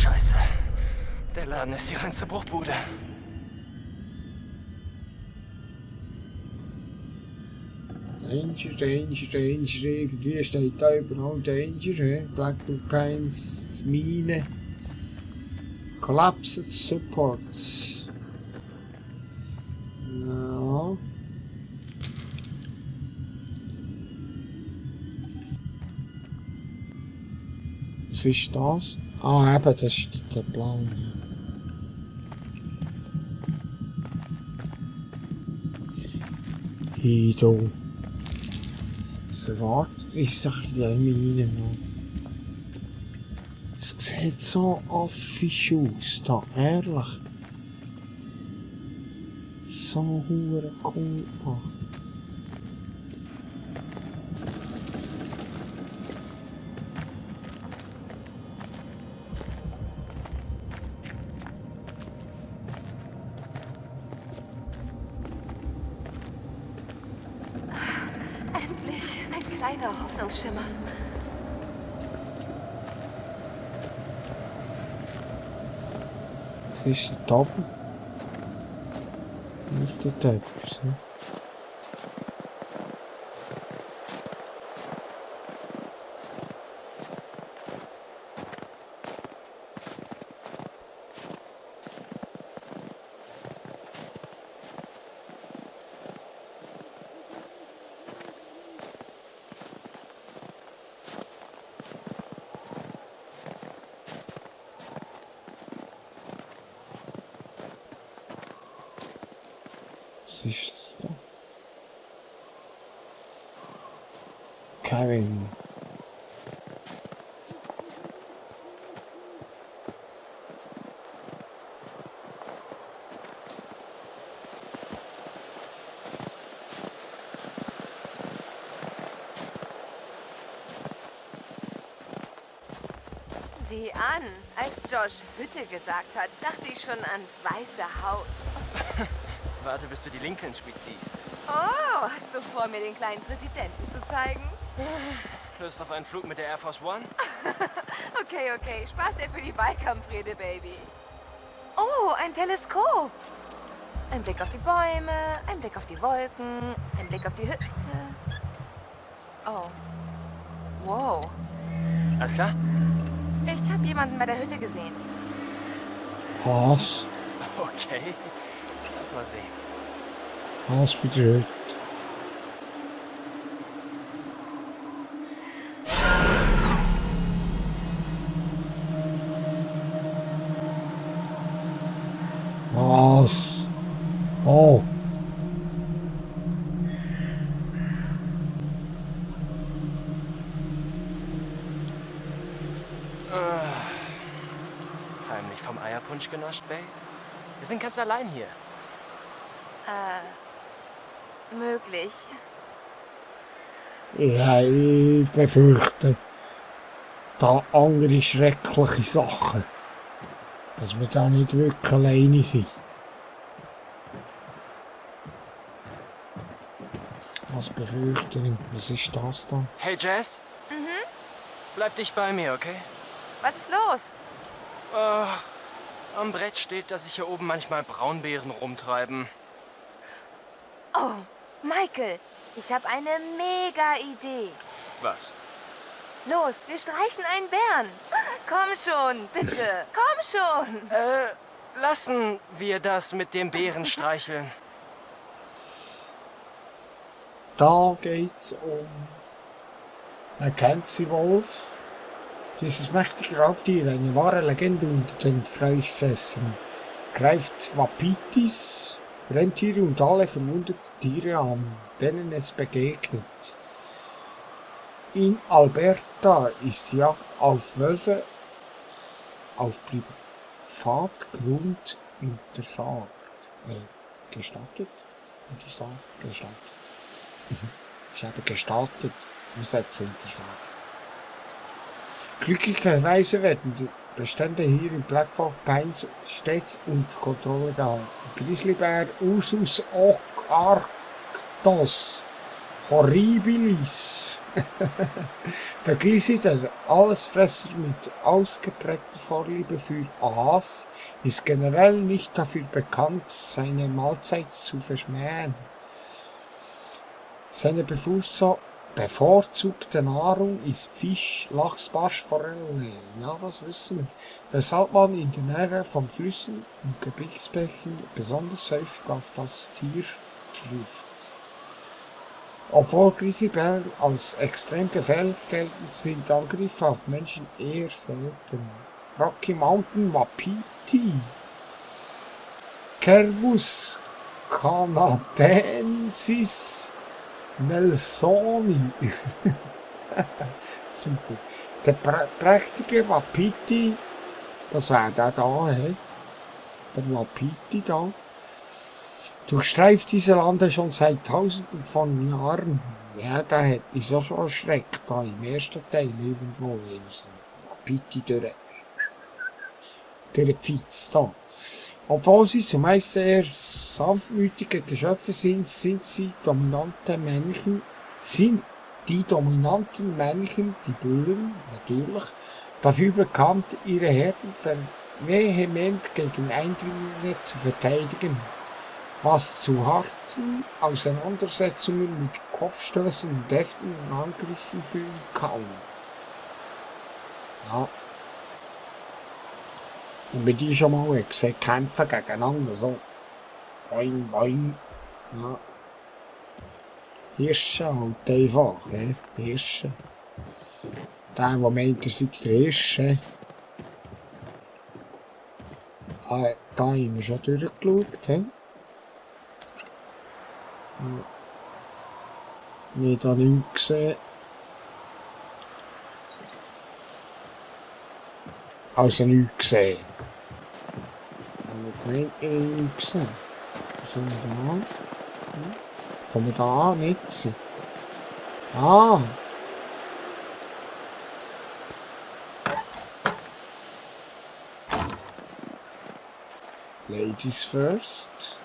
[SPEAKER 8] Scheiße. Der Laden ist die reinste Bruchbude.
[SPEAKER 1] Danger, Danger, Danger. Irgendwie steht da überall Danger. Blackwood Pines, Mine. Collapsed Supports. Ja. Was ist das? Ah, eben, das ist der Plan. Hier. So, warte, ich sag dir Mine noch. Es sieht so affisch aus, da, ehrlich. So hure cool.
[SPEAKER 3] Endlich ein kleiner Hoffnungsschimmer.
[SPEAKER 1] Was ist da oben? Nicht dort etwas, ne? Was ist das da? Kevin.
[SPEAKER 3] Sieh an, als Josh Hütte gesagt hat, dachte ich schon ans weiße Haus.
[SPEAKER 8] Warte, bis du die Lincoln-Suite siehst.
[SPEAKER 3] Oh, hast du vor, mir den kleinen Präsidenten zu zeigen?
[SPEAKER 8] Lust auf einen Flug mit der Air Force One?
[SPEAKER 3] Okay, Spaß dir für die Wahlkampfrede, Baby. Oh, ein Teleskop. Ein Blick auf die Bäume, ein Blick auf die Wolken, ein Blick auf die Hütte. Oh. Wow.
[SPEAKER 8] Alles klar?
[SPEAKER 3] Ich habe jemanden bei der Hütte gesehen.
[SPEAKER 1] Was?
[SPEAKER 8] Okay. Lass mal sehen.
[SPEAKER 1] Was bei der Hütte? Was? Oh.
[SPEAKER 8] Heimlich vom Eierpunsch genascht, Bay? Wir sind ganz allein hier.
[SPEAKER 3] Möglich.
[SPEAKER 1] Ja, ich befürchte, da andere schreckliche Sachen. Dass wir da nicht wirklich alleine sind. Was befürchte ich? Was ist das da?
[SPEAKER 8] Hey, Jazz? Bleib dich bei mir, okay?
[SPEAKER 3] Was ist los?
[SPEAKER 8] Am Brett steht, dass sich hier oben manchmal Braunbären rumtreiben.
[SPEAKER 3] Oh, Michael, ich habe eine mega Idee.
[SPEAKER 8] Was?
[SPEAKER 3] Los, wir streichen einen Bären. Komm schon, bitte. Komm schon.
[SPEAKER 8] Lassen wir das mit dem Bären streicheln.
[SPEAKER 1] Da geht's um Mackenzie Wolf. Dieses mächtige Raubtier, eine wahre Legende unter den Fleischfressern, greift Wapitis, Rentiere und alle verwundeten Tiere an, denen es begegnet. In Alberta ist die Jagd auf Wölfe auf Privatgrund untersagt. Gestattet? Untersagt? Gestattet. Ist eben gestaltet, Übersetzung untersagt. Glücklicherweise werden die Bestände hier in Blackwood Pines stets unter Kontrolle gehalten. Grizzlybär Ursus ocarctos Horribilis. Der Glisi, der Allesfresser mit ausgeprägter Vorliebe für Aas, ist generell nicht dafür bekannt, seine Mahlzeit zu verschmähen. Seine bevorzugte Nahrung ist Fisch, Lachs, Barsch, Forelle. Ja, das wissen wir. Weshalb man in der Nähe von Flüssen und Gebirgsbächen besonders häufig auf das Tier trifft. Obwohl Grizzlybären als extrem gefährlich gelten, sind Angriffe auf Menschen eher selten. Rocky Mountain Wapiti, Cervus canadensis nelsoni. Super. Der prächtige Wapiti, das wäre der da, he? Der Wapiti da, durchstreift diese Lande schon seit Tausenden von Jahren. Ja, der hat mich so schon erschreckt, da im ersten Teil irgendwo, so Wapiti durch Pfiz da. Obwohl sie zumeist sehr sanftmütige Geschöpfe sind, sind die dominanten Männchen, die Bullen, natürlich, dafür bekannt, ihre Herden vehement gegen Eindringlinge zu verteidigen, was zu harten Auseinandersetzungen mit Kopfstößen und deftigen Angriffen führen kann. Ja. Und wir die schon mal gesehen, kämpfen gegeneinander, so. Boing, boing. Ja. Hirsche halt einfach, Hirsche. Der meint, er sei der Hirsche. Da haben wir schon durchgeschaut, he? Wir haben da nichts gesehen. Also nichts gesehen. Aber ich habe nichts gesehen. Was haben wir da? Kommen wir da nicht? Ah! Ladies first.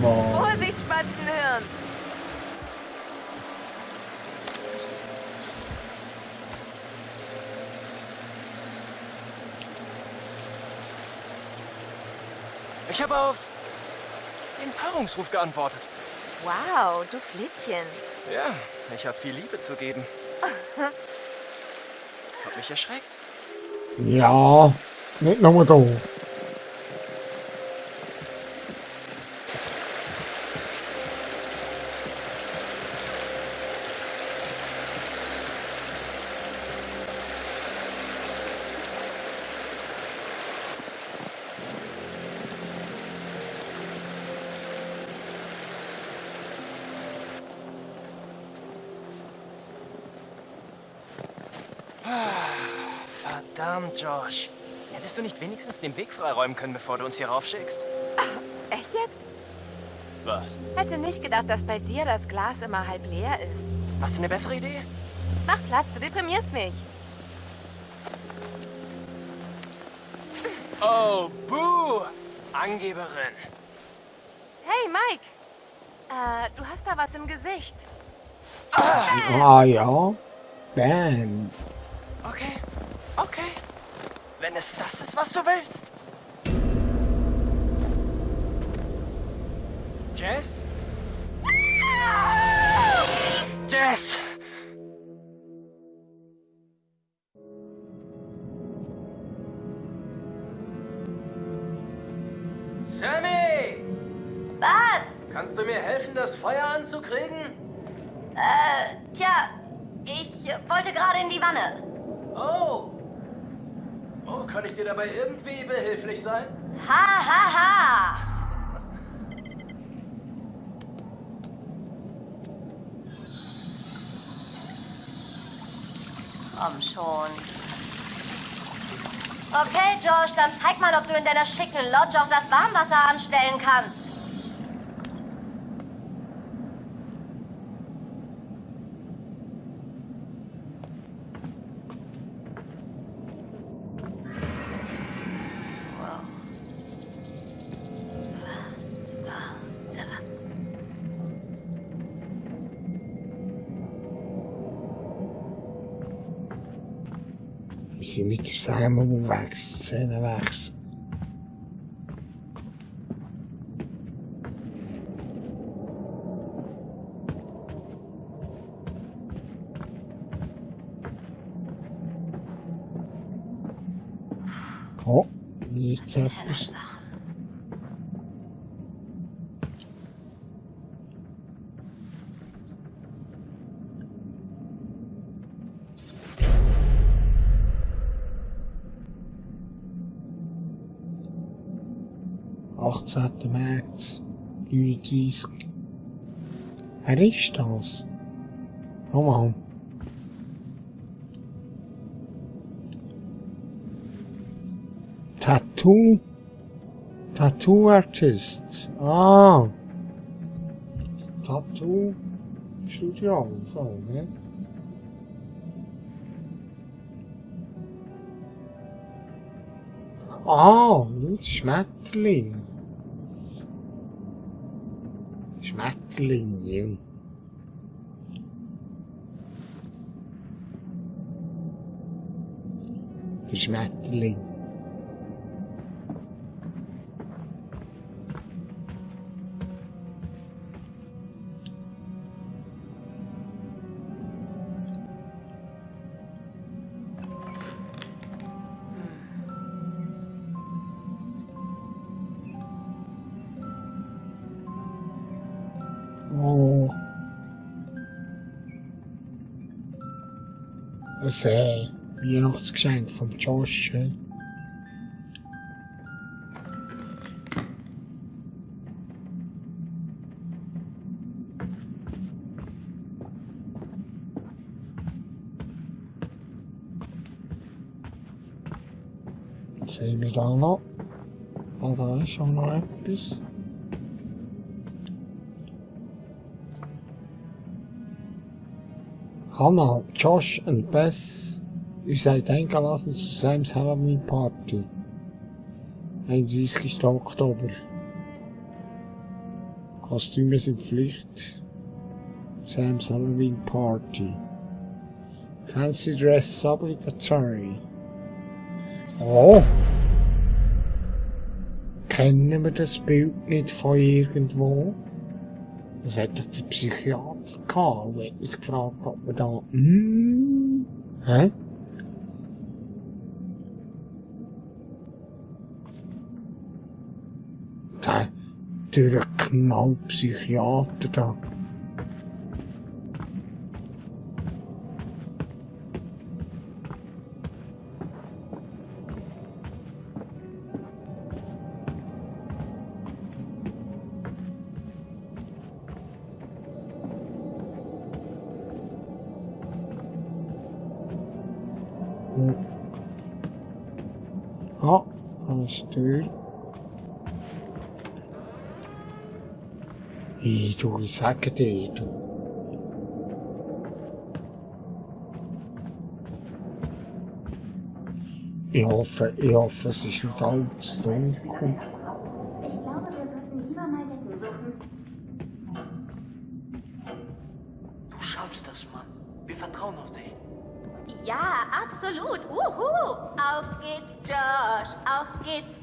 [SPEAKER 3] Vorsicht, Spatzenhirn!
[SPEAKER 8] Ich habe auf den Paarungsruf geantwortet.
[SPEAKER 3] Wow, du Flittchen.
[SPEAKER 8] Ja, ich habe viel Liebe zu geben. Hat mich erschreckt.
[SPEAKER 1] Ja, nicht nur da.
[SPEAKER 8] Verdammt, Josh. Hättest du nicht wenigstens den Weg freiräumen können, bevor du uns hier raufschickst?
[SPEAKER 3] Echt jetzt?
[SPEAKER 8] Was?
[SPEAKER 3] Hätte nicht gedacht, dass bei dir das Glas immer halb leer ist.
[SPEAKER 8] Hast du eine bessere Idee?
[SPEAKER 3] Mach Platz, du deprimierst mich.
[SPEAKER 8] Oh, buh! Angeberin.
[SPEAKER 3] Hey, Mike. Du hast da was im Gesicht.
[SPEAKER 1] Ah ja. Bam.
[SPEAKER 8] Okay, okay. Wenn es das ist, was du willst. Jess? Jess!
[SPEAKER 4] Sammy!
[SPEAKER 2] Was?
[SPEAKER 4] Kannst du mir helfen, das Feuer anzukriegen?
[SPEAKER 2] Tja, ich wollte gerade in die Wanne.
[SPEAKER 4] Oh. Oh, kann ich dir dabei irgendwie behilflich sein?
[SPEAKER 2] Ha, ha, ha.
[SPEAKER 3] Komm schon. Okay, Josh, dann zeig mal, ob du in deiner schicken Lodge auch das Warmwasser anstellen kannst. Wow. Was war das?
[SPEAKER 1] Wir sind mit zusammen unterwegs, Szenenwechsel. Oh, jetzt etwas. März 39. Wer ist das? Oh Mann. Tattoo Artist. Ah. Tattoo Studio. So, ne? Ah, das Schmetterling. Schmetterling, ja. Der Schmetterling. Oh. Ein Weihnachtsgeschenk vom Josh. Sehen wir da noch? Ah, da ist auch noch etwas. Hannah, Josh und Bess, ihr seid eingeladen zu Sams Halloween Party. 31. Oktober. Kostüme sind Pflicht. Sams Halloween Party. Fancy Dress obligatory. Oh! Kennen wir das Bild nicht von irgendwo? Das hat doch der Psychiater gehabt und hat uns gefragt, ob wir da... Hä? Der durchgeknallte Psychiater da. Ja, alles durch. Ich sage dir, du. Ich hoffe, es ist nicht allzu dunkel.
[SPEAKER 2] Ich glaube, wir sollten lieber mal Decken suchen.
[SPEAKER 9] Du schaffst das, Mann. Wir vertrauen auf dich.
[SPEAKER 2] Ja, absolut. Uhu. Auf geht's, Josh. Auf geht's.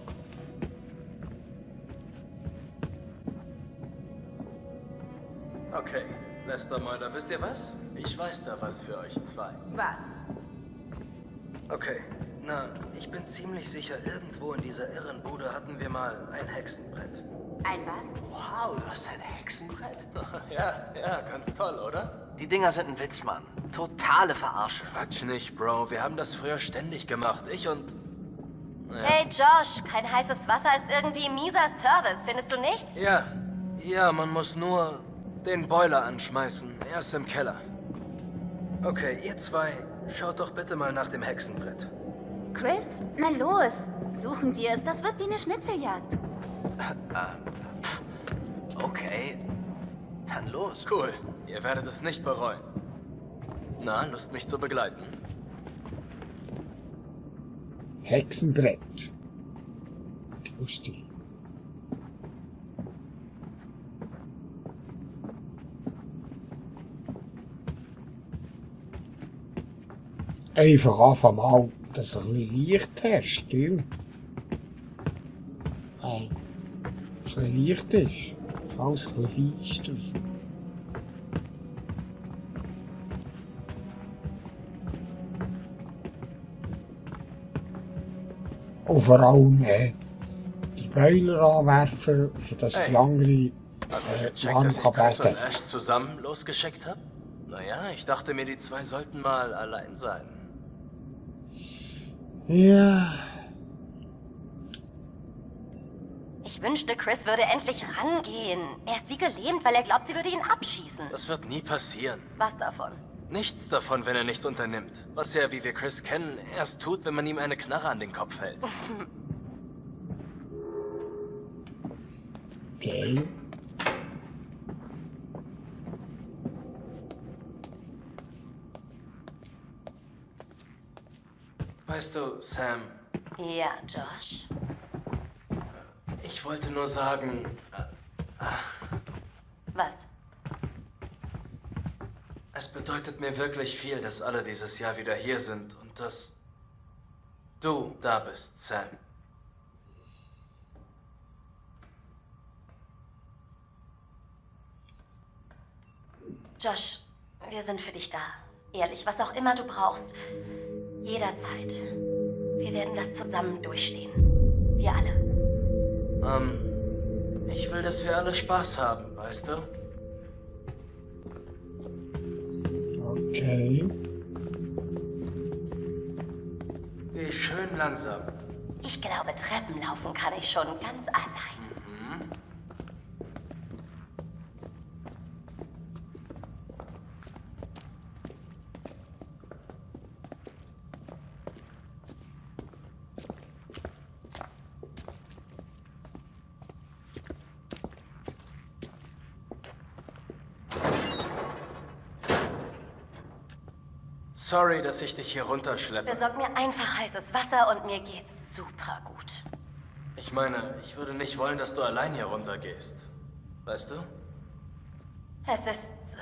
[SPEAKER 4] Okay, Lester Meuler, wisst ihr was? Ich weiß da was für euch zwei.
[SPEAKER 3] Was?
[SPEAKER 5] Okay, na, ich bin ziemlich sicher, irgendwo in dieser Irrenbude hatten wir mal ein Hexenbrett.
[SPEAKER 3] Ein was?
[SPEAKER 9] Wow, du hast ein Hexenbrett?
[SPEAKER 4] Ja, ganz toll, oder?
[SPEAKER 9] Die Dinger sind ein Witz, Mann. Totale Verarsche.
[SPEAKER 4] Quatsch nicht, Bro. Wir haben das früher ständig gemacht. Ich und... Ja.
[SPEAKER 3] Hey Josh, kein heißes Wasser ist irgendwie mieser Service, findest du nicht?
[SPEAKER 4] Ja, man muss nur den Boiler anschmeißen. Er ist im Keller.
[SPEAKER 5] Okay, ihr zwei, Schaut doch bitte mal nach dem Hexenbrett.
[SPEAKER 2] Chris, na los. Suchen wir es. Das wird wie eine Schnitzeljagd.
[SPEAKER 4] Okay. Dann los. Cool. Ihr werdet es nicht bereuen. Na, Lust mich zu begleiten?
[SPEAKER 1] Hexenbrett. Lustig. Einfach anfangen mal, dass ein bisschen Licht herrscht, gell? Ein bisschen Licht ist. Alles ein bisschen feister. Und vor allem die Boiler anwerfen, für das
[SPEAKER 4] Hey.
[SPEAKER 1] die andere
[SPEAKER 4] Hast du gecheckt,
[SPEAKER 1] warm
[SPEAKER 4] dass ich
[SPEAKER 1] kann
[SPEAKER 4] Chris
[SPEAKER 1] werden.
[SPEAKER 4] und Ash zusammen losgeschickt habe? Naja, ich dachte mir, die zwei sollten mal allein sein.
[SPEAKER 1] Ja,
[SPEAKER 3] Ich wünschte, Chris würde endlich rangehen. Er ist wie gelähmt, weil er glaubt, sie würde ihn abschießen.
[SPEAKER 4] Das wird nie passieren.
[SPEAKER 3] Was davon?
[SPEAKER 4] Nichts davon, wenn er nichts unternimmt. Was er, wie wir Chris kennen, erst tut, wenn man ihm eine Knarre an den Kopf hält.
[SPEAKER 1] okay.
[SPEAKER 4] Weißt du, Sam,
[SPEAKER 3] Ja, Josh.
[SPEAKER 4] ich wollte nur sagen,
[SPEAKER 3] Was?
[SPEAKER 4] es bedeutet mir wirklich viel, dass alle dieses Jahr wieder hier sind und dass du da bist, Sam.
[SPEAKER 3] Josh, wir sind für dich da. Ehrlich, was auch immer du brauchst. Jederzeit. Wir werden das zusammen durchstehen. Wir alle.
[SPEAKER 4] Ich will, dass wir alle Spaß haben, weißt du?
[SPEAKER 1] Okay.
[SPEAKER 4] Geh schön langsam.
[SPEAKER 3] Ich glaube, Treppen laufen kann ich schon ganz allein.
[SPEAKER 4] Sorry, dass ich dich hier runterschleppe.
[SPEAKER 3] Besorg mir einfach heißes Wasser und mir geht's super gut.
[SPEAKER 4] Ich meine, ich würde nicht wollen, dass du allein hier runtergehst. Weißt du?
[SPEAKER 3] Es ist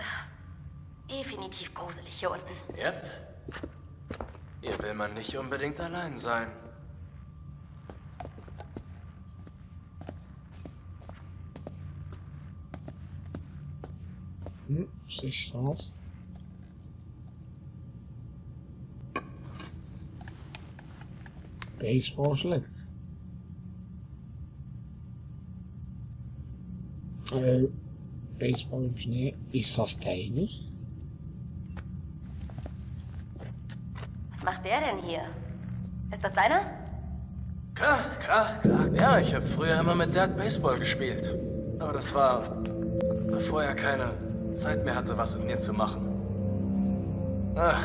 [SPEAKER 3] definitiv gruselig hier unten.
[SPEAKER 4] Yep. Hier will man nicht unbedingt allein sein.
[SPEAKER 1] Was ist das? Baseballschläger. Baseball im Schnee. Ist das deiner?
[SPEAKER 3] Was macht der denn hier? Ist das deiner?
[SPEAKER 4] Klar. Ja, ich habe früher immer mit Dad Baseball gespielt. Aber das war, bevor er keine Zeit mehr hatte, was mit mir zu machen. Ach,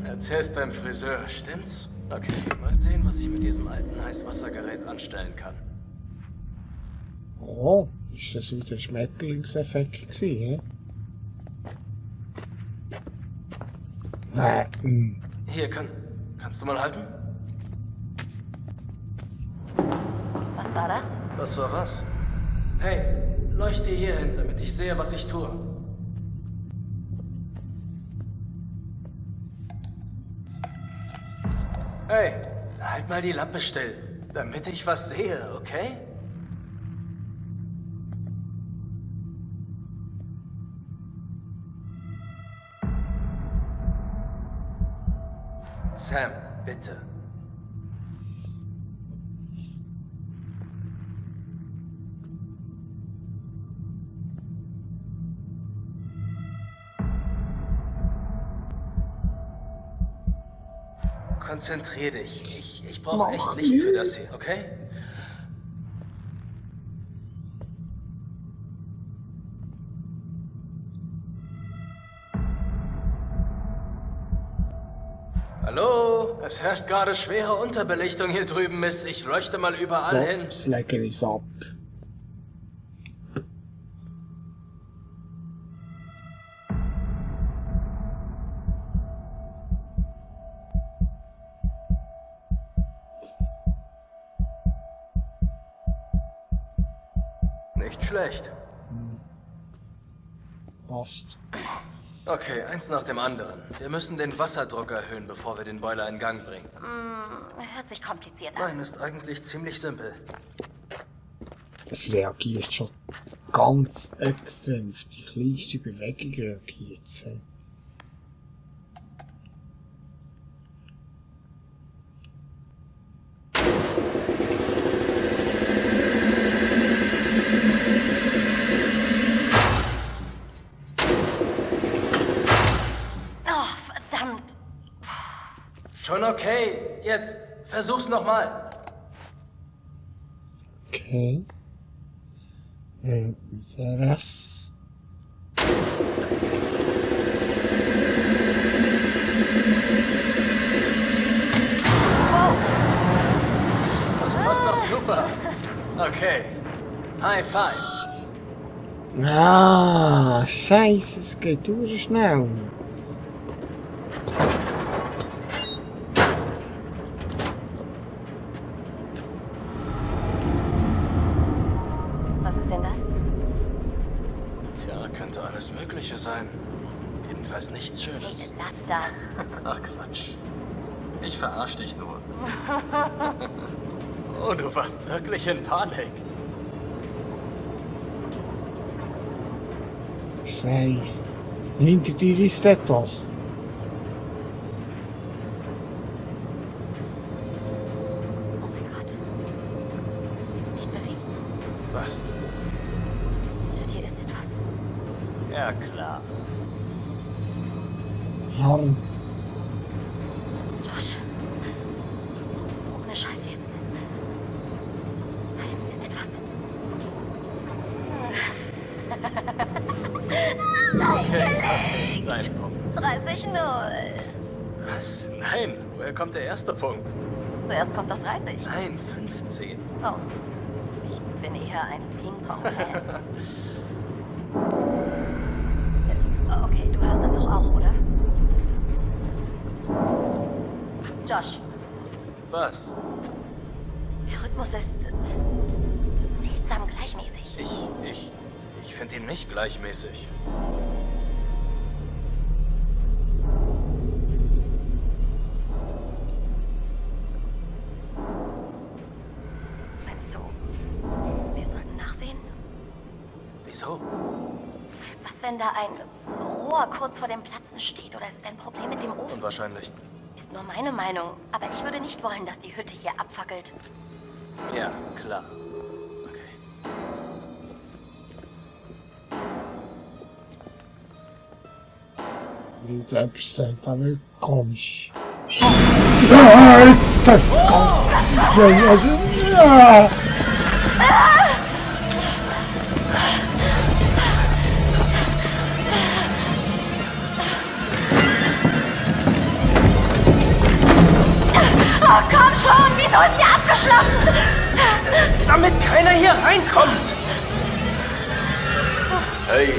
[SPEAKER 4] erzählst deinem Friseur, stimmt's? Okay, mal sehen, was ich mit diesem alten Heißwassergerät anstellen kann.
[SPEAKER 1] Oh, ist das wieder ein Schmetterlingseffekt gewesen, hä? Nein.
[SPEAKER 4] Hier, kannst du mal halten?
[SPEAKER 3] Was war das?
[SPEAKER 5] Was war was?
[SPEAKER 4] Hey, leuchte hier hin, damit ich sehe, was ich tue. Hey, halt mal die Lampe still, damit ich was sehe, okay? Sam, bitte. Konzentrier dich. Ich brauche echt Licht für das hier, okay? Es herrscht gerade schwere Unterbelichtung hier drüben, Miss. Ich leuchte mal überall
[SPEAKER 1] So,
[SPEAKER 4] hin.
[SPEAKER 1] jetzt legen wir es ab.
[SPEAKER 5] Nicht schlecht.
[SPEAKER 1] Passt.
[SPEAKER 4] Okay, eins nach dem anderen. Wir müssen den Wasserdruck erhöhen, bevor wir den Boiler in Gang bringen.
[SPEAKER 2] Hört sich kompliziert an.
[SPEAKER 5] Nein, ist eigentlich ziemlich simpel.
[SPEAKER 1] Es reagiert schon ganz extrem. Auf die kleinste Bewegung reagiert es.
[SPEAKER 2] Oh, verdammt.
[SPEAKER 4] Schon okay. Jetzt versuch's nochmal.
[SPEAKER 1] Okay. Der Rest.
[SPEAKER 4] Das passt doch super. Okay. High five.
[SPEAKER 1] Ah, scheiße, es geht schnell.
[SPEAKER 2] Was ist denn das?
[SPEAKER 4] Tja, könnte alles Mögliche sein. Jedenfalls nichts Schönes.
[SPEAKER 2] Hey, lass das.
[SPEAKER 4] Ach Quatsch. Ich verarsch dich nur. Oh, du warst wirklich in Panik.
[SPEAKER 1] Schrei. Hinter dir ist etwas.
[SPEAKER 2] Oh mein Gott. Nicht bewegen.
[SPEAKER 4] Was?
[SPEAKER 2] Hinter dir ist etwas.
[SPEAKER 4] Ja, klar.
[SPEAKER 1] Harm.
[SPEAKER 2] Josh. Ohne Scheiß jetzt. Da hinten ist etwas.
[SPEAKER 4] Okay, dein Punkt.
[SPEAKER 2] 30-0.
[SPEAKER 4] Was? Nein, woher kommt der erste Punkt?
[SPEAKER 2] Zuerst kommt doch 30.
[SPEAKER 4] Nein, 15.
[SPEAKER 2] Oh. Ich bin eher ein Ping-Pong-Fan. Okay, du hörst das doch auch, oder? Josh,
[SPEAKER 4] Was?
[SPEAKER 2] der Rhythmus ist seltsam gleichmäßig.
[SPEAKER 4] Ich finde ihn nicht gleichmäßig.
[SPEAKER 2] Meinst du, wir sollten nachsehen?
[SPEAKER 4] Wieso?
[SPEAKER 2] Was, wenn da ein Rohr kurz vor dem Platzen steht oder es ist ein Problem mit dem Ofen?
[SPEAKER 4] Unwahrscheinlich.
[SPEAKER 2] Ist nur meine Meinung, aber ich würde nicht wollen, dass die Hütte hier abfackelt.
[SPEAKER 4] Ja, klar. Okay.
[SPEAKER 1] Etwas da wird komisch. Ja, ist das komisch. Ja.
[SPEAKER 2] Oh, komm schon! Wieso ist die abgeschlossen?
[SPEAKER 4] Damit keiner hier reinkommt! Hey!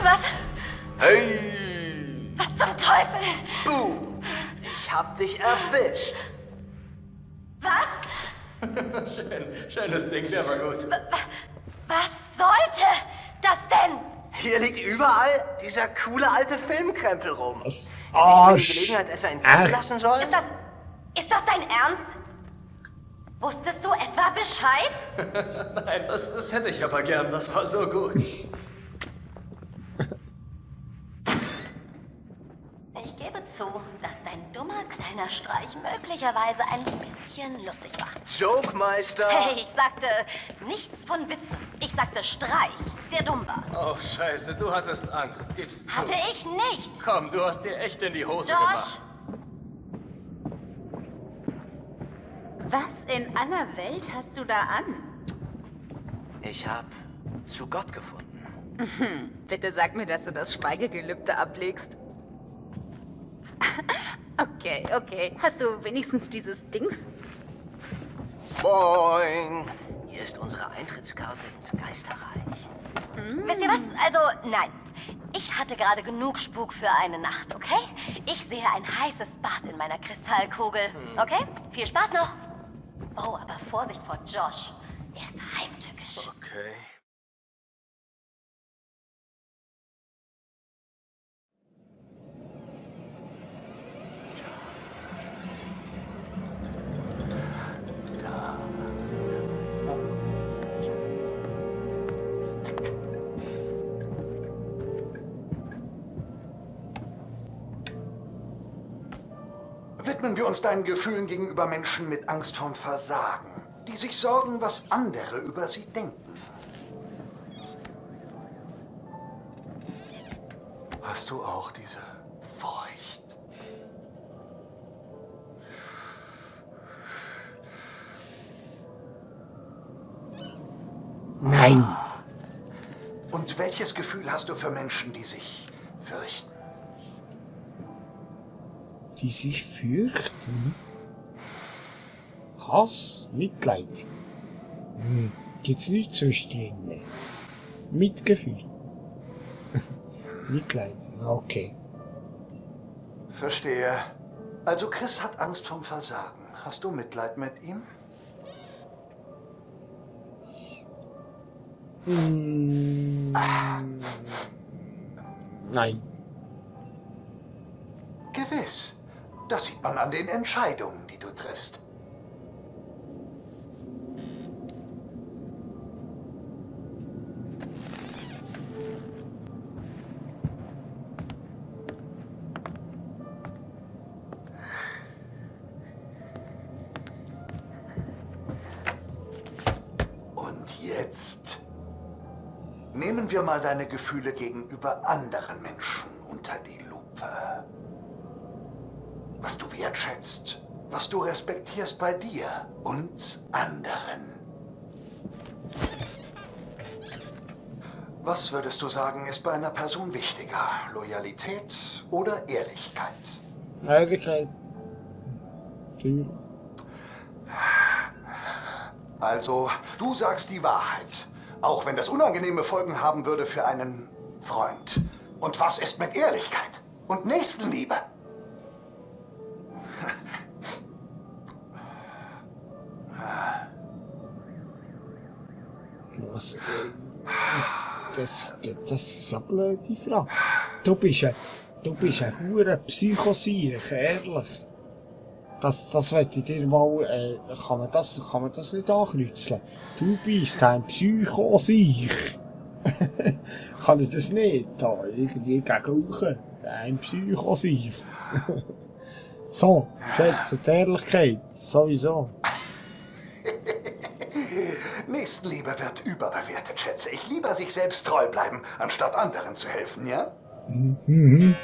[SPEAKER 2] Was?
[SPEAKER 5] Hey!
[SPEAKER 2] Was zum Teufel?
[SPEAKER 5] Boom! Ich hab dich erwischt.
[SPEAKER 2] Was?
[SPEAKER 4] Schönes Ding, der war gut.
[SPEAKER 2] Was sollte das denn?
[SPEAKER 9] Hier liegt überall dieser coole alte Filmkrempel rum.
[SPEAKER 1] Das
[SPEAKER 9] Hätte ich mir die
[SPEAKER 1] Arsch.
[SPEAKER 9] Gelegenheit etwa entgehen lassen sollen?
[SPEAKER 2] Ist das dein Ernst? Wusstest du etwa Bescheid?
[SPEAKER 4] Nein, das hätte ich aber gern. Das war so gut.
[SPEAKER 2] Ich gebe zu, dass dein dummer kleiner Streich möglicherweise ein bisschen lustig war.
[SPEAKER 9] Jokemeister!
[SPEAKER 2] Hey, ich sagte nichts von Witzen. Ich sagte Streich, der dumm war.
[SPEAKER 4] Oh, scheiße, du hattest Angst. Gib's zu.
[SPEAKER 2] Hatte ich nicht.
[SPEAKER 4] Komm, du hast dir echt in die Hose
[SPEAKER 2] Josh,
[SPEAKER 4] gemacht.
[SPEAKER 3] Was in aller Welt hast du da an?
[SPEAKER 9] Ich hab zu Gott gefunden.
[SPEAKER 3] Bitte sag mir, dass du das Schweigegelübde ablegst. Oh Okay, okay. Hast du wenigstens dieses Dings?
[SPEAKER 9] Boing! Hier ist unsere Eintrittskarte ins Geisterreich.
[SPEAKER 2] Wisst ihr was? Also, nein. Ich hatte gerade genug Spuk für eine Nacht, okay? Ich sehe ein heißes Bad in meiner Kristallkugel. Okay? Viel Spaß noch. Oh, aber Vorsicht vor Josh. Er ist heimtückisch.
[SPEAKER 5] Okay.
[SPEAKER 10] Widmen wir uns deinen Gefühlen gegenüber Menschen mit Angst vorm Versagen, die sich sorgen, was andere über sie denken. Hast du auch diese Furcht?
[SPEAKER 1] Nein.
[SPEAKER 10] Und welches Gefühl hast du für Menschen, die sich fürchten?
[SPEAKER 1] Die sich fürchten? Hass, Mitleid. Gibt's nichts sonst drin? Mitgefühl. Mitleid, okay.
[SPEAKER 10] Verstehe. Also Chris hat Angst vorm Versagen. Hast du Mitleid mit ihm?
[SPEAKER 1] Nein.
[SPEAKER 10] Gewiss. Das sieht man an den Entscheidungen, die du triffst. Und jetzt nehmen wir mal deine Gefühle gegenüber anderen Menschen unter die Lupe. Was du wertschätzt, was du respektierst bei dir und anderen. Was würdest du sagen, ist bei einer Person wichtiger? Loyalität oder Ehrlichkeit?
[SPEAKER 1] Ehrlichkeit.
[SPEAKER 10] Also, du sagst die Wahrheit, auch wenn das unangenehme Folgen haben würde für einen Freund. Und was ist mit Ehrlichkeit und Nächstenliebe?
[SPEAKER 1] Was, das ist eine blöde Frage. Du bist ein hure Psychosiech, ehrlich. Das möchte ich dir mal, kann man das nicht ankreuzeln? Du bist ein Psychosiech. Kann ich das nicht da irgendwie gegenauchen? Ein Psychosiech. So, Fetz und Ehrlichkeit, sowieso.
[SPEAKER 10] Nächstenliebe wird überbewertet, Schätze. Ich lieber sich selbst treu bleiben, anstatt anderen zu helfen, ja?
[SPEAKER 1] Nein.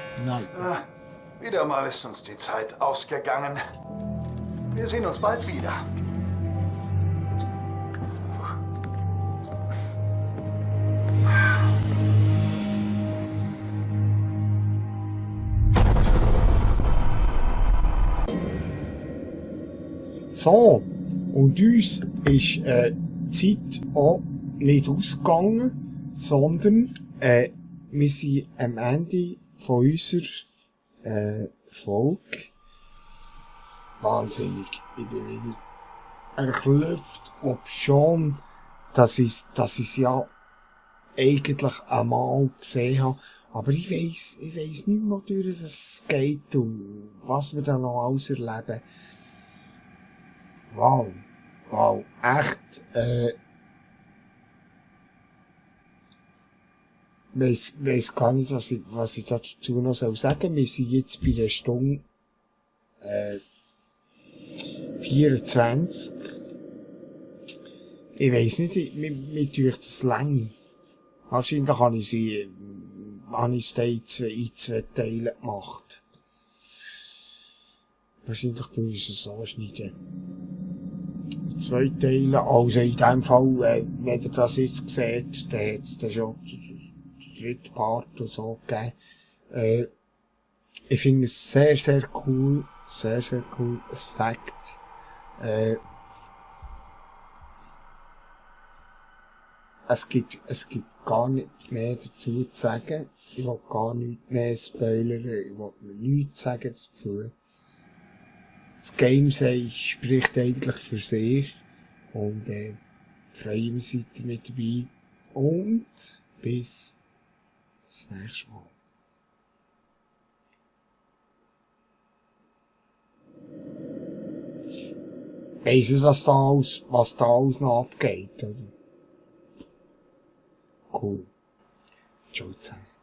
[SPEAKER 10] Wieder mal ist uns die Zeit ausgegangen. Wir sehen uns bald wieder.
[SPEAKER 1] So, und uns ist die Zeit auch nicht ausgegangen, sondern wir sind am Ende von unserer Folge. Wahnsinnig, ich bin wieder erklüpft, ob schon, dass ich ja eigentlich einmal gesehen habe. Aber ich weiss nicht mehr, durch das es geht und was wir da noch alles erleben. Wow, echt, weiss gar nicht, was ich dazu noch sagen soll. Wir sind jetzt bei der Stunde, 24. Ich weiss nicht, mir tut das lang. Wahrscheinlich habe ich es in zwei Teile gemacht. Wahrscheinlich tue ich es so schneiden. Zwei Teile, also in dem Fall, wenn ihr das jetzt seht, dann hat es schon den dritten Part und so gegeben. Ich finde es sehr, sehr cool, Sehr, sehr cool. Ein Fact. Es gibt gar nicht mehr dazu zu sagen. Ich will gar nicht mehr spoilern. Ich will mir nichts sagen dazu. Das Gameplay spricht eigentlich für sich. Und, freue mich, seid ihr mit dabei. Und bis das nächste Mal. Weiss es, was da alles noch abgeht, oder? Cool. Ciao zusammen.